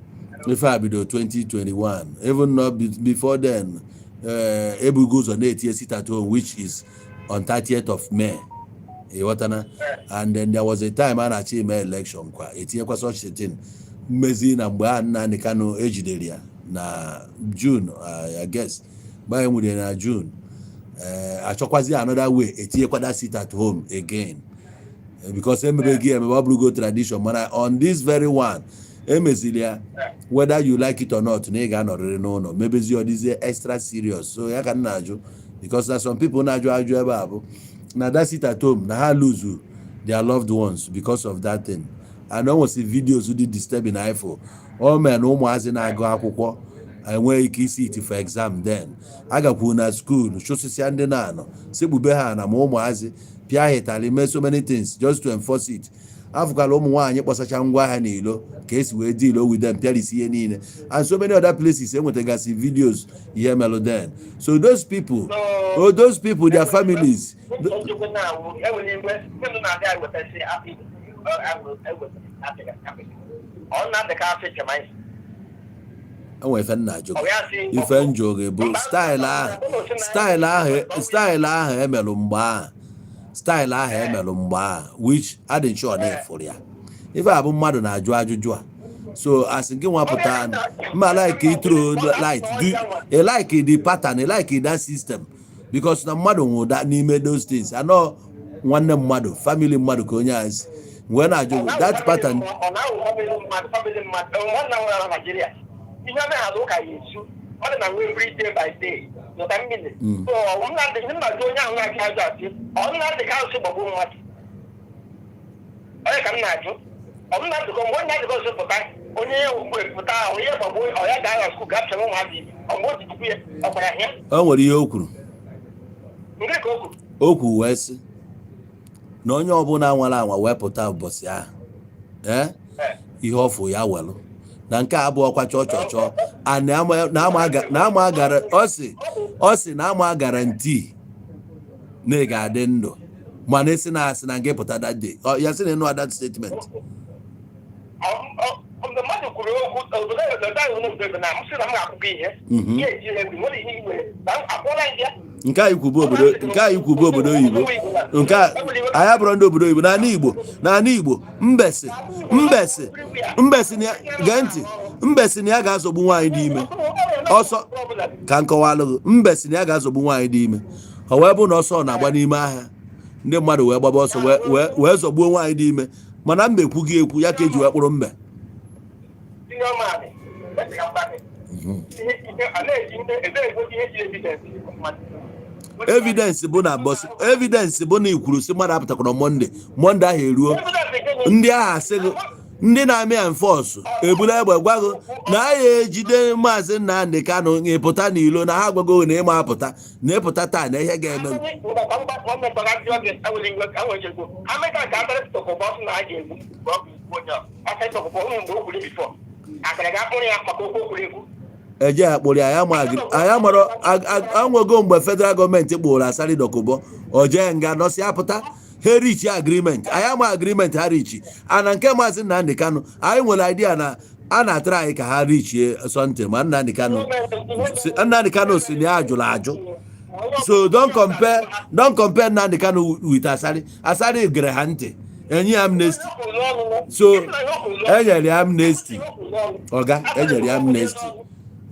ife a bido 2021. Even not before then, ebugo ụzọ na-etinye sit at home, which is on 30th of May, ịghọtana? And then there was a time a na-achọ ime election kwa, etinyekwa such a thing. Mmezi na mgbe a Nnamdi Kanu ejidere ya na June, I guess mgbe anyị nwere na June, achọkwazi another way, etinyekwa that sit at home again, because emebeghị emebe, ọ bụrụgo tradition. Mana on this very one emezili ya, whether you like it or not, na ị ga-anọrịrị n'ụlọ mebezi, ọ dịzie extra serious. So ya ka m na-ajụ, because na some people na-ajụ ajụ ebe a bụ na that sit at home na ha lose their loved ones because of that thing, and o nwesị videos dị disturbing ifo o mere na ụmụazị na-agụ akwụkwọ enweghị ike isi it for exam. Then agakwuru na school chụsịsịa ndị na-anọ, sekpube ha na ma ụmụazị pịa ha ịtalị, mee so many things just to enforce it. Afụkwala ụmụ nwaanyị kpọsacha ngwa ahịa n'ilo ka esi wee deal with them, pịarisi ihe niile and so many other places enwetagasị videos ihe melụ then. So those people, oh, those people, their families. Enwere igwe ndị na-abịa ewetasị ọ na-adị ka afọ ma Enwere ife nna ajụ. Ọ ya sị Ife njụ gị bụ style ahụ, style ahụ emelụ mgbe ahụ, style ahụ emelụ mgbe ahụ, which adị sure na efuru ya. Ife a bụ mmadụ na-ajụ ajụjụ a, so asị gị nwapụta mma, like i throw light, do you like the pattern, you like that system? Because na mmadụ nwụda n'ime those things anọ, nwanne mmadụ, family mmadụ, ka onye a si wee na-ajụ that pattern. Ọ na-awụ family mmadụ nwanna nwere na Naịjirịa, ihe ame ha ụka ya esu ọ dị na nwe every day by day lọta mmiri. So Nnamdị nnazi onye ahụ na-achị azụ asị ọ Nnamdị ka asị gbagbuo mmadụ, onye ka m na-ajụ, ọ Nnamdị ka mgbe Nnamdị ka ọsọ pụta, onye mgbe pụta ahụ onye gbagbuo, ọ ya ga-agha school ga-apịa ụmụazị, ọ mgbe o ji tupu ya ọ gwara ya. O nwere ihe o kwuru. Nke ka o kwuru? O kwuru wee sị na onye ọbụla nwara anwa wee pụta ụbọchị ahụ, ee, ihe ọfụ ya welụ na nke a abụọkwa chọọ chọọ chọọ a na ama gara. Ọ sị na ama guarantee na ị ga-adị ndụ, mana esi na asị na nke pụta that day. Ya sị na ịnụ that statement. Mgbe mmadụ kwuru okwu obodo obodo ahụ n'obodo na m sị na m ga-akwụkwọ ihe ihe eji ihe nwere ihe iwe na m akwụọla ya. Nke anyị kwubu obodo oyibo, nke anyị abụrụ ndị obodo oyibo. N'ala Igbo, n'ala Igbo, mbesi na gee ntị, mbesi na ya ga-azọgbu nwaanyị dị ime ọsọ. Ka nkọwalụ gị, mbesi na ya ga-azọgbu nwaanyị dị ime, ọ wee bụ na ọsọ na-agba n'ime ahịa, ndị mmadụ wee gbaba ọsọ wee zọgbuo nwaanyị dị ime. Mana mbe ekwu gị ekwu ya ka eji wee kpụrụ mbe. Tinye ọmaanị ihe a na-eji ndị ebe egosi ihe ji evidence mmadụ. Evidence bụ na bọs, evidence bụ na ikwuru si mmadụ apụtakwara Monday, Monday ahụ eruo, ndị agha asị gị ndị na-amị enforce ebulu egbe gwa gị na a ya ejide Maazị Nnamdị Kanụ, ịpụta n'ilo na ha gwago na ịma apụta na ịpụta taa na ihe ga-eme. Amịka nke Asari Dokubo sị na a ga-egbu onye Asari Dokubo ụmụ mgbe o kwuru before akara ga-akpụrụ ya maka okwu o kwuru ekwu. Eje akpụrụ ya, anyị amara anwego mgbe federal gọọmenti kpụrụ Asari Dokubo, o jee nga nọsi apụta, ha reach agreement. Anyị ama agreement ha reach ana nke Maazị Nnamdị Kanụ. Anyị nwere idea na a na-atara anyị ka ha reachie something, ma Nnamdị Kanụ si na ya jụrụ ajụ. So don't compare Nnamdị Kanụ with Asari. Asari gere ha ntị, enye ya amnesty. So enyere ya amnesty, ọga enyere ya amnesty.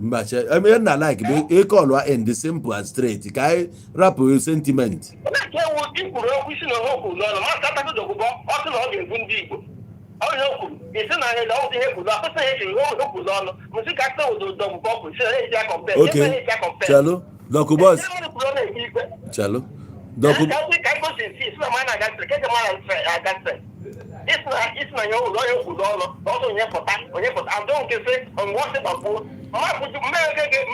Mba, che ihe nna like bụ ịkọlụ in the simple and straight, ka anyị rapụ sentiment. Na-eke ewu ikwuru okwu isi na ohe kwuru n'ọnụ masị Asari Dokubo. Ọ sị na ọ ga-egbu ndị Igbo. Ọ ihe o kwuru, isi na ihe ọ ihe kwuru, asịsị ihe echiri ihe o kwuru n'ọnụ mụsị ka asị odo Dokubo kwuru si na eji ya compare. Okay, chelu, Dokubo. Ihe mmadụ kwuru, ọ na-ekpe ikpe. Chelu, Dokubo. Ka gosi nsi isi na mmadụ na-aga straight, ka mmadụ na-aga straight. Isi na ya ụlọ ya kwuru n'ọnụ na ọsọ onye pụta, onye pụta adọ nke sị mgbe ọ sị gbagbuo mmadụ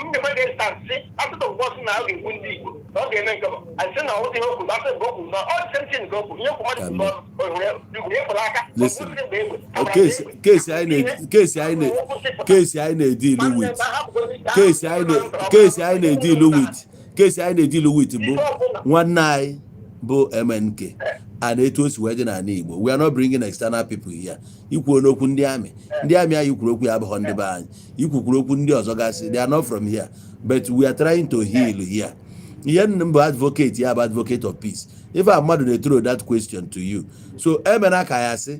mmekwe gị stand si Asari Dokubo sị na ọ ga-egbu ndị Igbo, na ọ ga-eme nke asị na ọ dị ihe o kwuru, asị mgbe o kwuru n'ọnụ, ọ dị same thing nke o kwuru, ihe okwu mmadụ kwuru n'ọnụ, ohere pụrụ aka. Listen. Case anyị na-edeal with, case anyị na-edeal with bụ nwanne anyị bụ MNK and etu o si wee dị n'ala Igbo. We are not bringing external people here. Ikwuo n'okwu ndị amị, ndị amị anyị kwuru okwu ya abụghọ ndị be anyị. Ikwukwuru okwu ndị ọzọ gasị, they are not from here, but we are trying to heal here. Ihe nna m bụ advocate ya bụ advocate of peace. Ife a mmadụ na-throw that question to you, so emena ka ya sị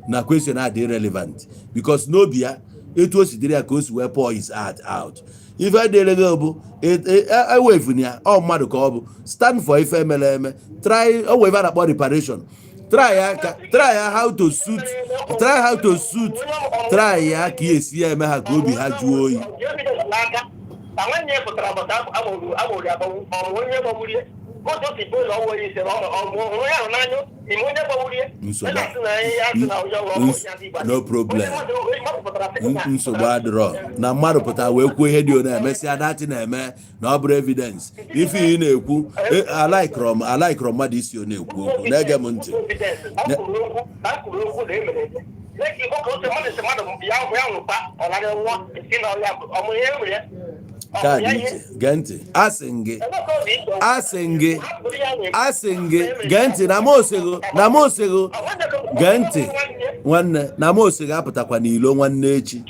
na question a dị relevant because n'obi ya, etu o si dịrị ya ka o si wee pour his heart out. Ife dịrị gị bụ ewefuna ya. Ọ mmadụ ka ọ bụ stand for ife mere eme. Try o wee ife a na-akpọ reparation. Try ya ka try ya how to suit, try how to suit, try ya ka ị esi ya eme ha ka obi ha jụọ oyi. N'aka na nwanne ya pụtara maka agbụrụ agbụrụ agbagbu ọmụ onye gbagburu ya, otu o si bụ ụlọ ọnwụ onye isi ọmụ onye ahụ n'anya ime onye gbagburu ya. Nsogbu no problem. Nsogbu adịrọ na mmadụ pụtara wee kwuo ihe dị one, emesịa datị na-eme na ọ bụrụ evidence. Ife ị na-ekwu, alaikọrọ m, alaikọrọ mmadụ isi ọ na-ekwu okwu na-ege m ntị. Na kwuru okwu na emere eme oke otu mmadụ si mmadụ ya ya nwụkwa ọ narị nwa si na ọya ọmụ ihe emere ya. Ka dị iche. Gee ntị, asị m gị, asị m gị, asị m gị gee ntị na m osego, na m osego. Gee ntị nwanne, na m osego apụtakwa n'ilo nwanne echi,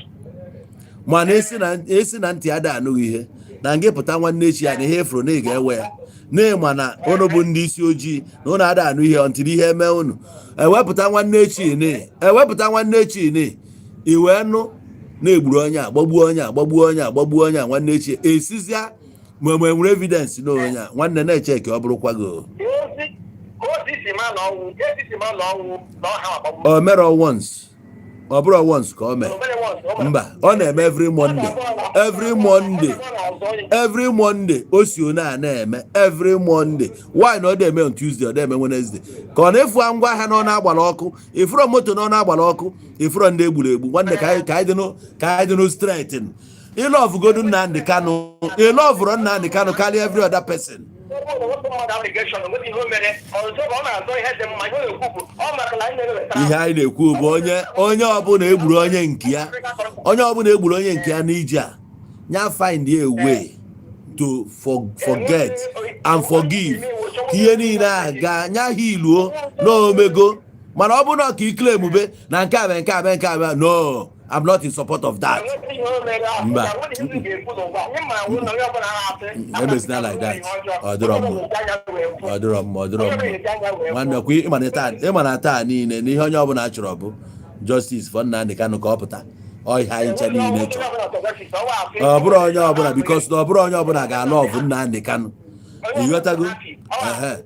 mana esi na ntị ada anụghị ihe na ngị pụta nwanne echi ya na ihe efuru na ị ga-ewe ya n'ịma na unu bụ ndị isi ojii na unu ada anụ ihe ọntịrị ihe eme unu ewepụta nwanne echi ni, ewepụta nwanne echi ni iwee nụ na-egburu onye a, gbagbuo onye a, gbagbuo onye a, gbagbuo onye a. Nwanne echi esizia ma enwere evidence na onye a nwanne na-eche ka ọ bụrụkwa gị o. O mere once, ọ bụrụ once ka o mee. Mba, ọ na-eme every Monday, every Monday, every Monday. O si one a na-eme every Monday. Why na ọ na-eme on Tuesday, ọ na-eme Wednesday, ka ọ na-efu ngwa ahịa na ọ na-agbara ọkụ, ifuro moto na ọ na-agbara ọkụ, ifuro ndị egburu egbu. Nwanne, ka anyị dị nụ straight. Ịlọvụgodu Nnamdị Kanụ, ịlọvụrụ Nnamdị Kanụ karịa every other person. Ihe anyị na-ekwu bụ onye ọbụla egburu onye nke ya, onye ọbụla egburu onye nke ya n'ije a, ya find a way to forget and forgive, ka ihe niile a ga nya ha iluo n'omego. Mana ọ bụrụ na ka ikele be na nke a bụ nke a bụ nke a bụ, no, I'm not in support of that. Mba. Emezina like that. Ọ dịrọ mma, ọ dịrọ mma, ọ dịrọ mma nwanne. Kwa ịma na taa niile na ihe onye ọbụla chọrọ bụ justice for Nnamdi Kanu, ka ọ pụta. Ọ ihe anyị ncha niile chọrọ. Ọ bụrụ onye ọbụla, because na ọ bụrụ onye ọbụla ga-alụ ọgụ Nnamdi Kanu, ịghọtago? Ehe.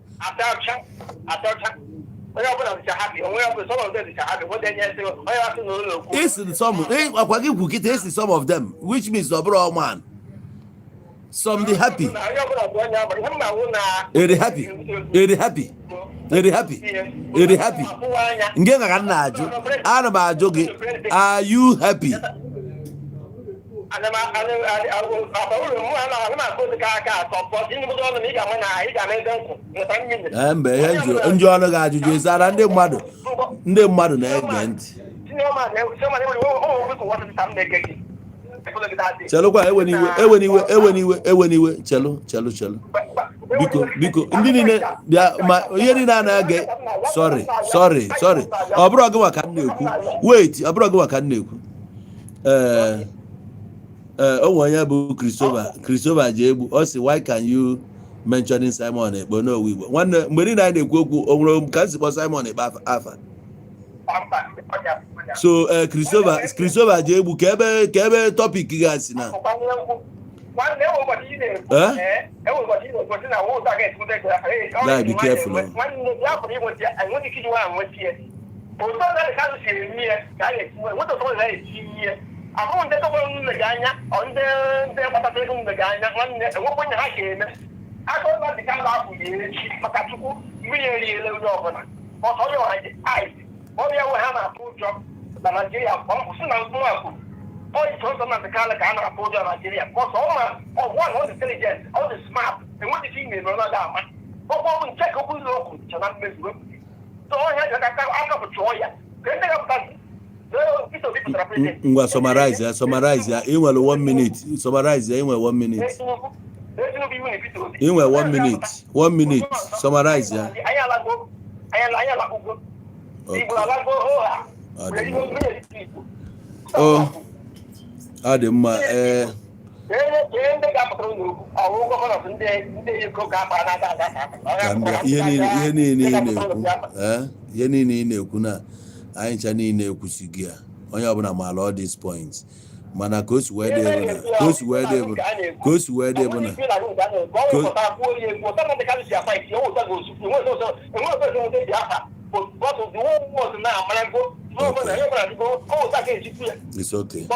Onye ọbụla dịcha happy, onwe ọbụla, some of them dịcha happy, onye enye nsị, onye asị na ụlọ okwu. Esi some akwa gị kwu kịta, esi some of them, which means ọ bụrụ all man. Some dị happy. Na onye ọbụla bụ onye ọbụla ihe m na-awụ na Eri happy, eri happy, eri happy, eri happy. Nke ka m na-ajụ, ana m ajụ gị, are you happy? Ana m ana uru mụ ana m akụ dị ka aka atọ pọs ndị ọnụ na ị ga-ama na ị ga-ama ebe nkwụ nweta mmiri. Ee, mba, ihe njụ ọnụ gị ajụjụ ịzara ndị mmadụ, ndị mmadụ na-ege ntị. Ụmụ na-ege gị. Chelụkwa, ewe n'iwe, ewe n'iwe, ewe n'iwe, ewe n'iwe. Chelụ, chelụ, chelụ, biko, biko. Ndị niile bịa ma ihe niile a na-ege, sorry, sorry, sorry, ọ bụrụ gị nwa ka m na-ekwu. Wait, ọ bụrụ gị nwa ka m na-ekwu. Ee, o nwere onye bụ Christopher, Christopher ji egbu. Ọ sị, "Why can you mentioning Simon Ekpa n'owu Igbo?" Nwanne, mgbe niile anyị na-ekwu okwu, o nwere ka m si kpọ Simon Ekpa afa? So Christopher ji egbu ka ebe topic gasị na Nwanne, enwe ụbọchị ị na-ekwu Eh? Enwe ụbọchị ị na-ekwu sị na nwa ụzọ a ga-ekwute ego ya. Guy, be careful, oh. Nwanne ya pụrụ inweta ya, enweghị ike iji nwa nweta ya. Otu ọzọ dị ka si eme ya ka a ga-esi nweta, otu ọzọ ga-esi ime ya. Ahụhụ ndị tọgbọrọ nne gị anya, ọ ndị kpatara ego nne gị anya. Nwanne, enwekwa onye ha ga-eme aka ụlọ dị ka apụ ya echi maka Chukwu. Mmiri eriela onye ọbụla ọsọ onye ọha ji ice ọrịa nwe ha na-atụ ụjọ na Naijiria. Sị na nwa kwuru ọ isi ọsọ Nnamdị Kanụ ka a na-atụ ụjọ na Naijiria ọsọ ọ ma ọgwụ na ọ dị intelligent, ọ dị smart, enweghị ike ime ọ naghị ama okwu ọ bụ nke ka okwu ụlọ okwu nche na mmezu wepụta so ọhịa ji aka aka bụ chụọ ya ka ndị ga-apụtazi. Peter Obi pụtara president. Ngwa, summarize ya, summarize ya. Ị nwere one minute. Summarize ya, ị nwere one minute. Tinubu iwu na Peter Obi. Ị nwere one minute, one minute, summarize ya. Anyị alago, anyị alakpugo. Igbo alago oha. Ọ dị mma. Oh. Ọ dị mma, ee. Ee, ndị ga-apụtara ụlọ okwu ọwụ governors, ndị ego ga-akpa n'aka aga. Ka m bịa, ihe niile ị na-ekwu, ee, ihe niile ị na-ekwu na anyị ncha niile ekwusighị ya. Onye ọbụla maara all these points, mana ka o si wee dị bụ na ka o si wee dị bụ ka o si wee dị bụ na It's okay.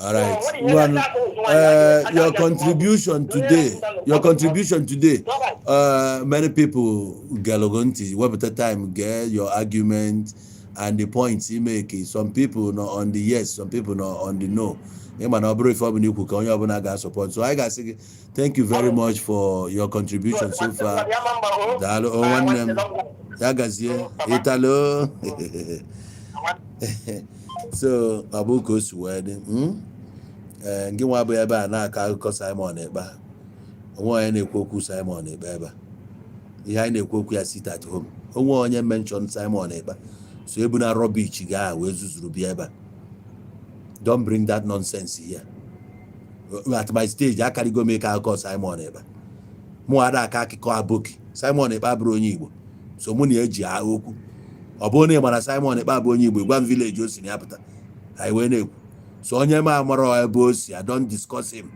All right. One, your contribution today, many people gelogo ntị, wepụta time get your argument and the points you make. Some people nọ on the yes, some people nọ on the no. Ịma na ọ bụrụ ife ọbụla ikwu ka onye ọbụla ga-support. So anyị ga-asị gị thank you very much for your contribution so far. Daalụ o, nwanne m, ya gazie. Ịtalo. So ọ bụ ka o si wee dị. Ee, gị nwa bụ ebe a na-akọ akụkọ Simon Ekpa, onwe onye na-ekwu okwu Simon Ekpa ebe a. Ihe anyị na-ekwu okwu ya, sit at home. Onwe onye mention Simon Ekpa, so ebu na rubbish gaa wee zuzuru bịa ebe a. Don't bring that nonsense here. At my stage, akarịgo m ịkọ akụkọ Simon Ekpa. Mụ ada aka akụkọ aboki. Simon Ekpa bụrụ onye Igbo, so mụ na eji okwu. Ọ bụrụ na ị mara Simon Ekpa bụ onye Igbo, gwa m village o si na ya pụta, anyị wee na-ekwu. So onye ma amara ebe o si, I don't discuss him.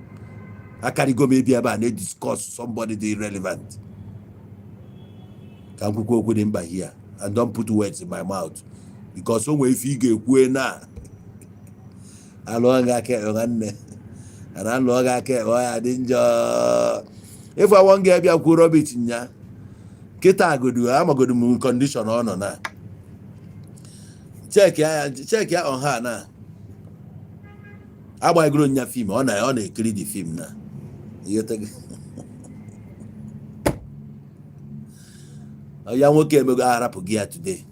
Akarịgo m ịbịa ebe a na-discuss somebody dị irrelevant. Ka m kwukwu okwu dị mkpa here and don't put words in my mouth, because o nwere ife ị ga-ekwu na alụọ gị aka ekpe. Nwanne, ana alụọ gị aka ekpe, ọ ya dị njọ. Ịfụ awọ nga bịa kwuo rubbish nya kịta agodu, amagodu m condition ọ nọ na. Check ya, check ya on her na agbanyegoro nya film ọ na ọ na-ekiri the film na. Ịghọtago? Ya nwoke emego arapụ gị ya today.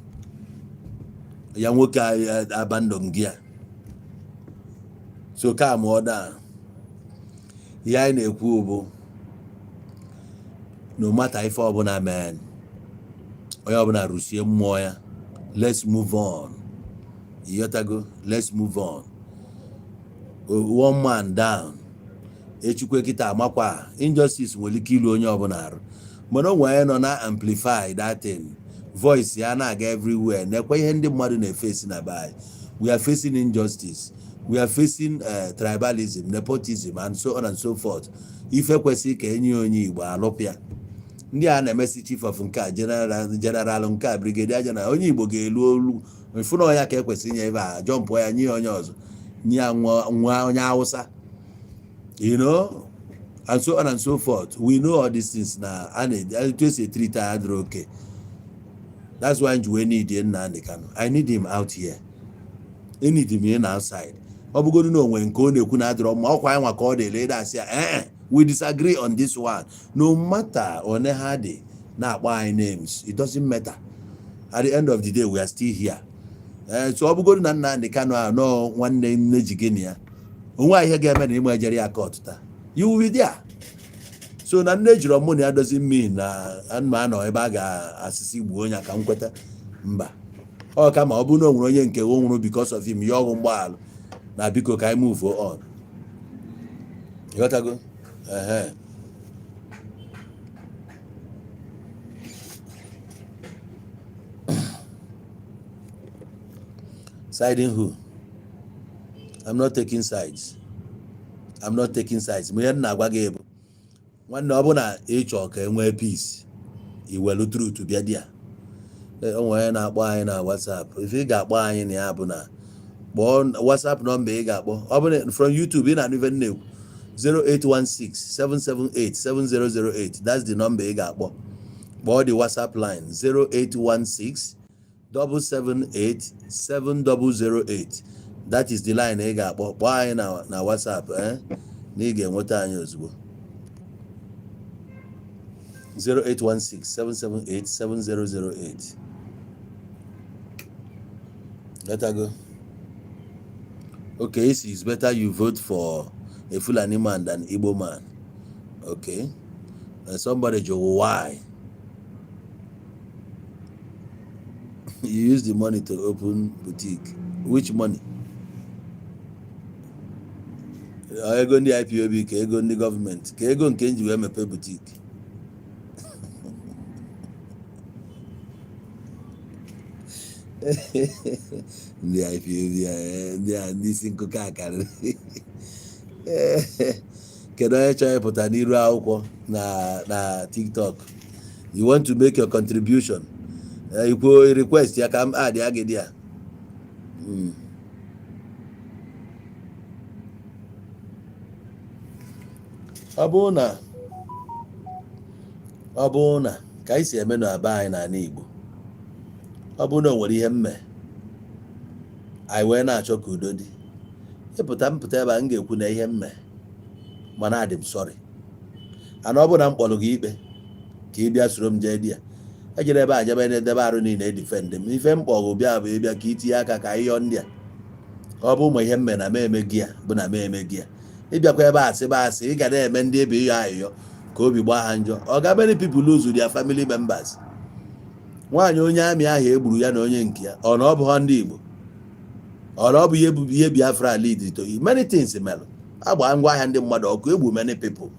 Ya nwoke abandon gị ya. So calm ọ down. Ihe anyị na-ekwu bụ, no matter ife ọbụla mee, onye ọbụla rụsie mmụọ ya. Let's move on. Ịghọtago? Let's move on. One man down. Echukwe kịta amakwa injustice nwere ike ilu onye ọbụla arụ, mana o nwere nọ na amplify that thing, voice ya na-aga everywhere. Nekwe ihe ndị mmadụ na-efesi na be anyị. We are facing injustice, we are facing tribalism, nepotism and so on and so forth. Ife kwesịrị ka enye onye Igbo, alụpịa. Ndị a na-emesi chief of nke a, general, general nke a, brigadier general, onye Igbo ga-elu olu mfụ na ọnya ka ekwesịrị inye ebe a, jọmpụ ya nye ya onye ọzọ, nye ya nwa onye Hausa and so on and so forth. We know all these things na a na etu esi etreat anyị adịrị okay. That's why nji wee need Nnamdi Kanu. I need him out here. I need him in outside. Ọ bụgodu na onwe nke ọ na-ekwu na adịrọ mma, ọkwa anyị nwa ka ọ dị ịda asị ya, ee, we disagree on this one. No matter one ha dị na-akpọ anyị names, it doesn't matter. At the end of the day, we are still here. Ee, so ọ bụgodu na Nnamdi Kanu a nọọ nwanne nne ji gịnị ya onwe ihe ga-eme na ịma ejere ya court taa, you will be there. So na nne jiri ọmụ na ya doesn't mean na anụ anọ ebe a ga-asịsị gbuo onye ka m kweta. Mba, ọ kama ọ bụrụ na o nwere onye nke o nwụrụ because of him, ya ọgwụ mgbaghalụ na biko ka anyị move on. Ịghọtago? Ehe. Siding who? I'm not taking sides. I'm not taking sides. Ma ihe m na-agwa gị bụ, nwanne, ọ bụ na ị chọọ ka e nwee peace, iwelu truth bịa di ya. O nwere onye na-akpọ anyị na WhatsApp. Ife ị ga-akpọ anyị na ya bụ na kpọọ WhatsApp number ị ga-akpọ, ọ bụ na from YouTube ị na-anụ ife m na-ekwu, 0816 778 7008. That's the number ị ga-akpọ. Kpọọ the WhatsApp line, 0816 778 7008. That is the line ị ga-akpọ. Kpọọ anyị na WhatsApp, na ị ga-enweta anyị ozugbo. 0816 778 7008. Let go. Okay, it's better you vote for a Fulani man than Igbo man. Okay. And somebody joke, why? You use the money to open boutique. Which money? Ego ndị IPOB ka ego ndị gọọmenti ka ego nke nji wee mepee boutique? Ndị IPOB, ndị a, ndị isi nkụkọ akarịrị. Kedu onye chọrọ ịpụta n'iru akwụkwọ na TikTok? You want to make your contribution, ikwuo request ya ka m add ya gị dị ya. Ọ bụrụ na ka anyị si eme na be anyị n'ala Igbo, ọ bụrụ na o nwere ihe mme anyị wee na-achọ ka udo dị, ịpụta mpụta ebe a, m ga-ekwu na ihe mme, mana adị m sorry. Ana ọ bụrụ na m kpọrọ gị ikpe ka ị bịa soro m jee di ya, ejere ebe a jebe na-edebe arụ niile edefend m. Ife m kpọgụ bịa bụ ịbịa ka itinye aka ka anyị yọọ ndị a. Ọ bụ ụmụ ihe mme na m eme gị ya bụ na m eme gị ya. Ịbịakwa ebe a sị asị, ị ga na-eme ndị ebe ịyọ ayịyọ ka obi gbaa ha njọ. Ọ ga many people lose their family members. Nwaanyị onye amị ahụ egburu ya na onye nke ya, ọ na ọ bụ ha ndị Igbo, ọ na ọ bụ ihe bụ ihe Biafra lead to many things melụ, agba ngwa ahịa ndị mmadụ ọkụ, egbu many people.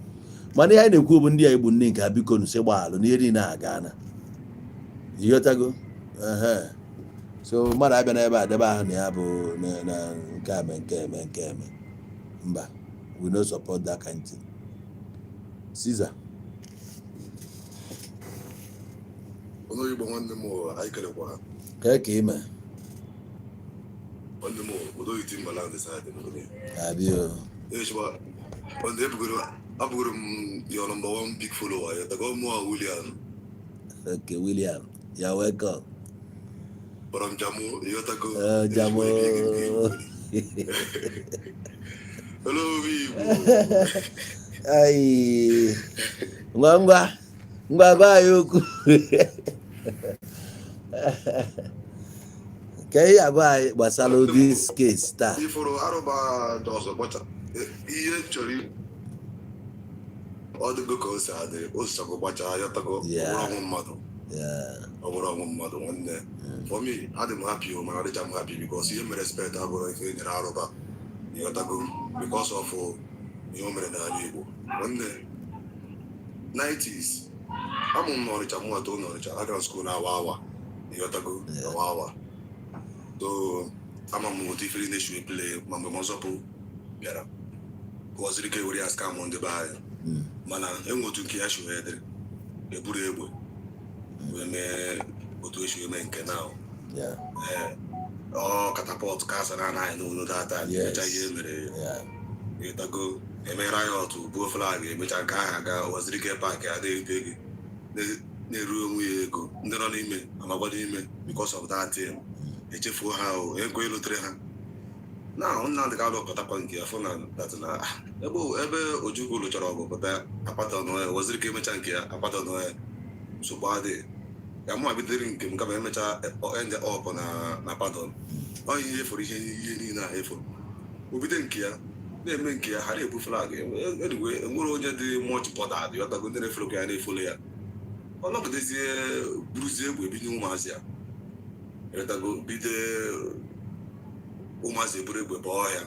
Mana ihe anyị na-ekwu bụ ndị a egbu ndị nke ha, biko nsi gbaalụ n'ihe niile a gaana. Ịghọtago? Ehe. So mmadụ abịa n'ebe a debe ahụ na ya bụ na nke a mee, nke eme, nke eme, mba, we no support that kind thing. Caesar. Onye Igbo, nwanne m, anyị kelekwa. Kee ka ime? Nwanne m, Udoyi Timbaland side n'obodo. Abi o. Echekwa nwanne, ebugoro abụgoro m your number one big follower ya tago mụ, William. Okay, William, you're welcome. Kpọrọ m Jamu, ịghọtago? Jamu. Hello, Igbo. Ai, ngwa ngwa ngwa, gwa anyị okwu ka ihe agwa anyị gbasara this case taa. Ifuru arụba dị ọzọ kpọcha ihe m chọrọ ọ dịgo ka o si adị, o sichago gbachaa ya tago. Ọ bụrụ ọnwụ mmadụ, ọ bụrụ ọnwụ mmadụ, nwanne, for me, adị m happy o, mana adịcha m happy because ihe mere respect abụrụ ife e nyere arụba, ịghọtago? Because of ihe o mere n'ala Igbo, nwanne. 90s amụ m n'Ọnịcha, mụ atọ n'Ọnịcha, agara school na awa awa, ịghọtago? Awa awa. So ama m otu ifere na-eshi play ma mgbe MASSOB bịara kụwaziri ike were ya scam ndị be anyị. Mana enwe otu nke ya si wee dịrị, eburu egbe wee mee otu esi wee mee nke na ee, ọ catapult ka asa na anaghị n'onu data. Emecha ihe mere, ịtago, emere ya otu buo flag, emecha nke ahụ aga waziri ike park ya na-erite ego, na-eru onwe ya ego. Ndị nọ n'ime anọkwa n'ime because of that thing. Echefuo ha o ego elutere ha na Nnamdị Kanụ pụtakwa nke ya fụ na that na ah, ebe Ojukwu lụchara ọgụ pụta akpata ọnụ ya, waziri ike emecha nke ya akpata ọnụ ya, nsogbu adịghị ya. Mụ bidoro nke m kama emecha end up na pardon. Ọ ihe efuru, ihe niile ahụ efuru, obido nke ya na-eme nke ya, ghara ebu flag. Anyway, enwere onye dị much bothered, yọtago? Ndị na-efolo ka ya na-efolo ya, ọ nọgidezie buruzie egbe ebinye ụmụazị ya, yọtago? Bido ụmụazị eburu egbe bụ ọhịa,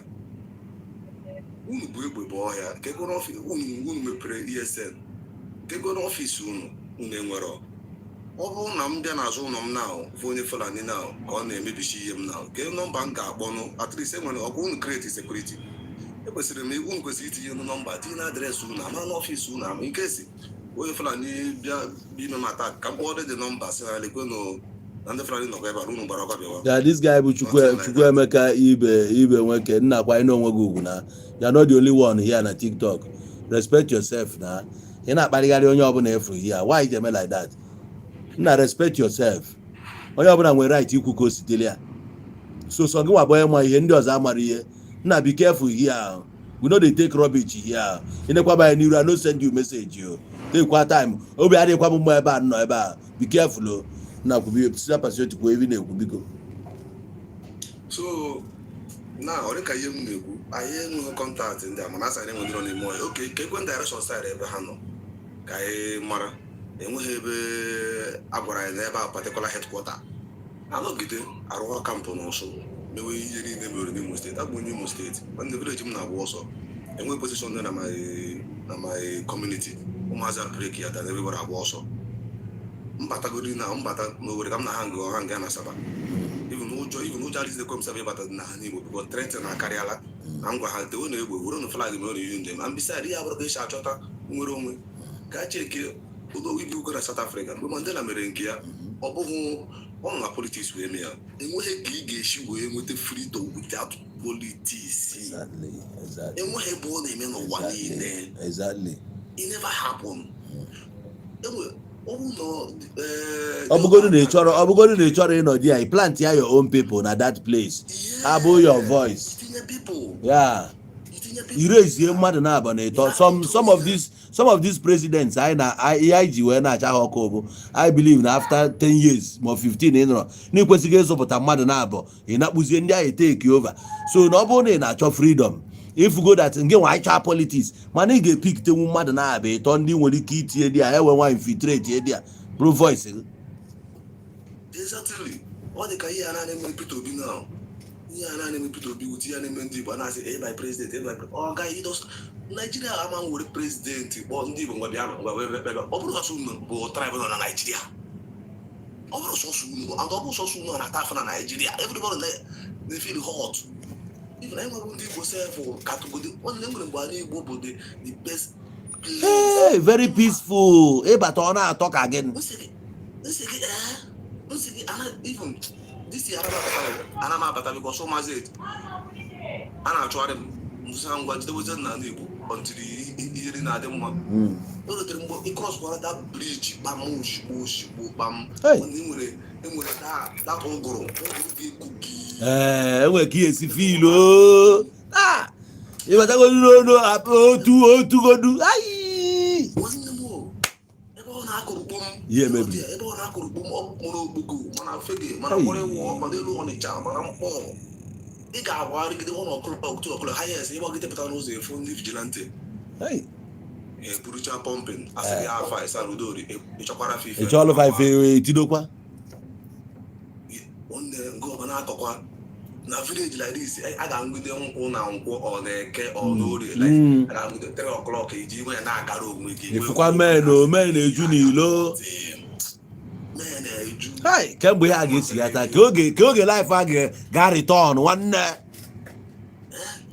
unu bụ egbe bụ ọhịa kego n'office unu, unu mepere ESN kego n'office unu, unu enwero. Ọ bụrụ na m bịa n'azụ ụlọ m na fụ onye Fulani na ka ọ na-emebisi ihe m na ke nọmba m ga-akpọnụ, at least enwere ọkwa unu create security. Ekwesịrị m, unu kwesịrị itinye unu nọmba, tinye na address unu, ama n'ọfịs unu, ama nke si onye Fulani bịa ime m attack, ka m kpọọ dị nọmba, sị na lekwenụ na ndị Fulani nọkwa ebe a, unu gbara ọkwa bịawa. Yeah, this guy bụ Chukwu Chukwuemeka Ibe Ibe Nweke nna kwa n'onwe gị ugwu na you are not the only one here na TikTok. Respect yourself na ị na-akparịgharị onye ọbụla efu here. Why you eme like that? Nna, respect yourself. Onye ọbụla nwere right ikwu ka o sitere ya. So sọ gị nwa bụ onye ma ihe, ndị ọzọ amara ihe. Nna, be careful here. We no dey take rubbish here. Ịnekwaba ya n'iru, I no send you message o. Take time. Obi adịghịkwa m mma ebe a nọ ebe a. Be careful o. Nna, kwubi sisa pasioti, kwuo ebe ị na-ekwu, biko. So na ọ dị ka ihe m na-ekwu, anyị enweghị contact ndị a, mana asa anyị enwe ndị nọ n'ime ọhịa. Oke ka ekwe direction side ebe ha nọ ka anyị mara. Enweghị ebe a gwara anyị na ebe a particular headquarter anọgide arụwa camp n'Ọsụ, mewe ihe niile mere n'Imo Steeti. Abụ onye Imo Steeti, nwanne. Village m na-agba ọsọ, enweghị position dị na my community. Ụmụazị break ya dara ebe gbara agba ọsọ. Mbatagodi na mbata n'Owerri ka m na ha ngụ ha nga na Asaba. Even ụjọ adịzikwa m sebe ịbata na ha n'Igbo because threat na akarịala na ngwa ha dewe na egbe were na flag mere na ihe njem. And beside, ihe abụrụ ka esi achọta nwere onwe ka cheke ụlọ ibi ugo na South Africa mgbe Mandela mere nke ya. Ọ bụghị ọ nọ na politics wee mee ya. Enweghị ka ị ga-esi wee nweta freedom without politics. Enweghị ebe ọ na-eme n'ụwa niile. It never happen. Enwe ọ bụrụ na Ọ bụgodu na ị chọrọ, ọ bụgodu na ị chọrọ ịnọ di ya, ị plant ya your own people na that place, ha bụ your voice. Itinye people. Itinye people. Irezie mmadụ na-abụ na ịtọ. Some of these presidents anyị na ihe anyị ji wee na-acha ha ọkụ bụ I believe na after 10 years ma 15 ị nọrọ na ịkwesịghị ịzụpụta mmadụ na-abụ, ị na-akpụzie ndị ahụ take over. So na ọ bụrụ na ị na-achọ freedom, ifugo that nke nwa anyị politics, mana ị ga-epiktenwu mmadụ na-abụ ịtọ ndị nwere ike itinye dị ya, ewe nwa infiltrate dị ya bụrụ voice gị. Exactly. Ọ dị ka ihe a na-eme Peter Obi now. Ihe a na-eme Peter Obi wute ihe a na-eme ndị Igbo a na-asị a by president, a by president. Ọ gaghị dos Naijiria ama were president kpọọ ndị Igbo, ngwa bịa, ngwa bịa bịa bịa. Ọ bụrụ sọsọ unu bụ tribe nọ na Naijiria, ọ bụrụ sọsọ unu, and ọ bụrụ sọsọ unu na-ata afọ na Naijiria, everybody na-feel hot. Even anyị nwere ndị Igbo sef katụgodi nwanne. Nwere mgbe anyị Igbo bụ the best place. Hey, very peaceful. Ịbata, ọ na-atọ ka gịnị. Nsị gị ee, nsị gị ana even this year ana m abata because ụmụazị a na-achụgharị m nzụsa ngwa jidewezi na ala Igbo until ihe dị na-adị mma. O rutere mgbe ị cross kwara that bridge, kpam, ozugbo ozugbo, kpam. Hey. Enwere that ụgụrụ ụgụrụ ga-eku gị. Ee, enwere ka ihe esi filu ịbatagodu n'onu otu otugodu ayi. Nwanne m o, ebe ọ na-akụrụ kpom. Ihe mebiri. Ebe ọ na-akụrụ kpom, ọ mụrụ okpoko, mana fege, mana Hey. kwere wụọ, mana elu Ọnịcha, mana mkpọ, ị ga-agbagharịgide 1 o'clock, 2 o'clock highest, ịgbagide pụta n'ụzọ, efu ndị vigilante. Hey. Eburucha pumping, asị gị afa ịsa udori, ịchọkwara fa ife. Ị chọọlụ fa ife, etidokwa. Nwanne, nke ọba na-akọkwa na village like this, a ga-aṅụgide nkwụ na nkwụ, ọ na-eke, ọ n'orie, like a ga-aṅụgide 3 o'clock iji nwe ya na-agara onwe gị. Ịfụkwa men o men na-eju n'ilo. Men na-eju. Hai, kemgbe ihe a ga-esighata ka oge life a ga return, nwanne,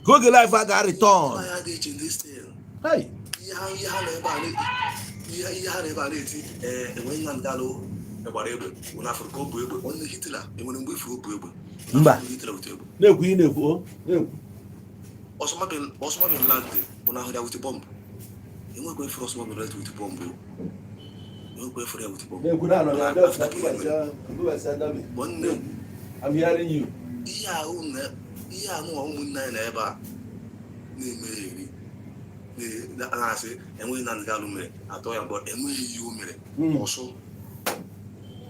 ka oge life a ga return. Ya dị iche ndị still. Hai. Ihe ha na ebe a na-eti, ee, enwe Nnamdi Kanu gbara egbe ụna afụrụ ka o bu egbe. Nwanne, Hitler enwere mgbe ifuru o bu egbe? Mba. Hitler wute egbe? Na-ekwu ihe na-ekwu o na-ekwu. Osama bin Laden ụna ahụrụ ya with bomb? Enwekwa efuru Osama bin Laden with bomb o. Enwekwa efuru ya with bomb. Na-ekwu na anọ na Nwanne. I'm hearing you. Ihe ahụ na ihe ahụ nwa ụmụnne anyị na ebe a na-emegheri na-asị enweghị Nnamdi Kanu mere atọ ya mkpọrọ, enweghị ihe o mere. Ọsọ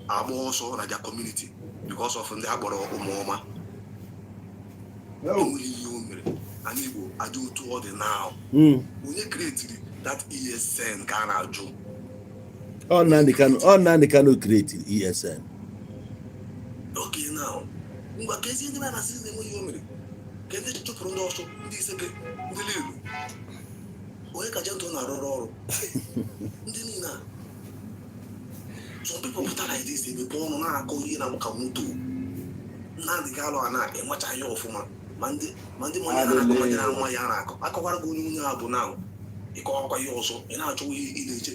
agba ọsọ na their community because of ndị akpọrọ ụmụọma. Enweghị ihe o mere. Anyị Igbo adị otu ọ dị now. Onye createri that ESN ka a na-ajụ. Ọ Nnamdi Kanu, ọ Nnamdi Kanu created ESN. Okay, now ngwa, ka ezi ndị be na-asị na enweghị ihe o mere, ka ndị chụpụrụ ndị ọsọ, ndị Iseke, ndị Lilu, onye ka jentụ na-arụrụ ọrụ, ndị niile a. Some people pụta like this, emepe ọnụ na-akọ ihe na ka moto Nnamdị Kanụ a na-enwechaghị ya ọfụma, ma ndị ma onye na-akọ, ma ndị na-ama ya na-akọ. Akọwara gị onye a bụ na ịkọwakwa ihe ọzọ ị na-achọ, ihe ị na-eche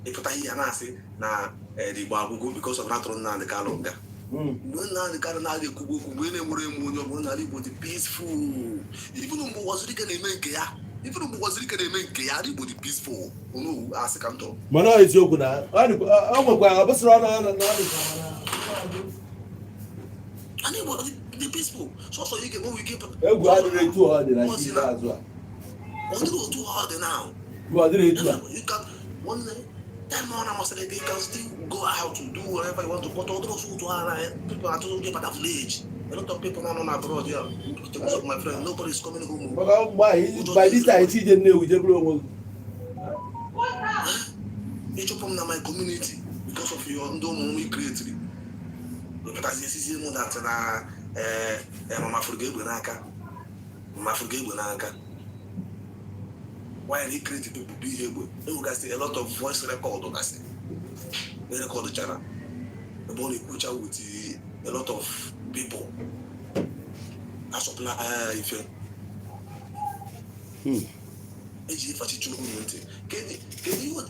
ịpụta ihe ya na-asị na Igbo agwụgwụ because of natụrụ Nnamdị Kanụ nga. Mgbe Nnamdị Kanụ na-adị ekwugbu okwu, mgbe na-enwere eme onye ọbụla n'ala Igbo dị peaceful, even mgbe Ụwazirike na-eme nke ya, even mgbe Ụwazirike na-eme nke ya, ala Igbo dị peaceful. Onowu, asị ka m tọrọ. Mana ọ eziokwu na ọ nwekwa ọ bụsịrị ọ na na ọ dịkwa Ala Igbo dị peaceful. Sọsọ ike nwe ike. Egwu adịrị etu ọ dị na nke ikpeazụ a. Ọ dịrị otu ọ dị now. Egwu adịrị etu a. You can, nwanne, time ọ na-amasịrị gị, you can still go out to do whatever you want to, but ọ dịrị otu a na people atụtụ gị bata village. A lot of people now nọ abroad here. Because of my friend, nobody is coming home. Maka mgbe ahụ, by this time, ije Nnewi jeburu onwe gị. Ịchụpụ m na my community because of your ndị ụmụ ụmụ create pụtazi esizi mụ that na mama fụrụ gị egbe n'aka, mama fụrụ gị egbe n'aka. Why na create people bụ ihe egbe? Enwegasị a lot of voice record gasị record chara ebe ọ na-ekwucha with a lot of people asọpụla anya ife. Eji ịfachi chukwu ntị. Kedu ihe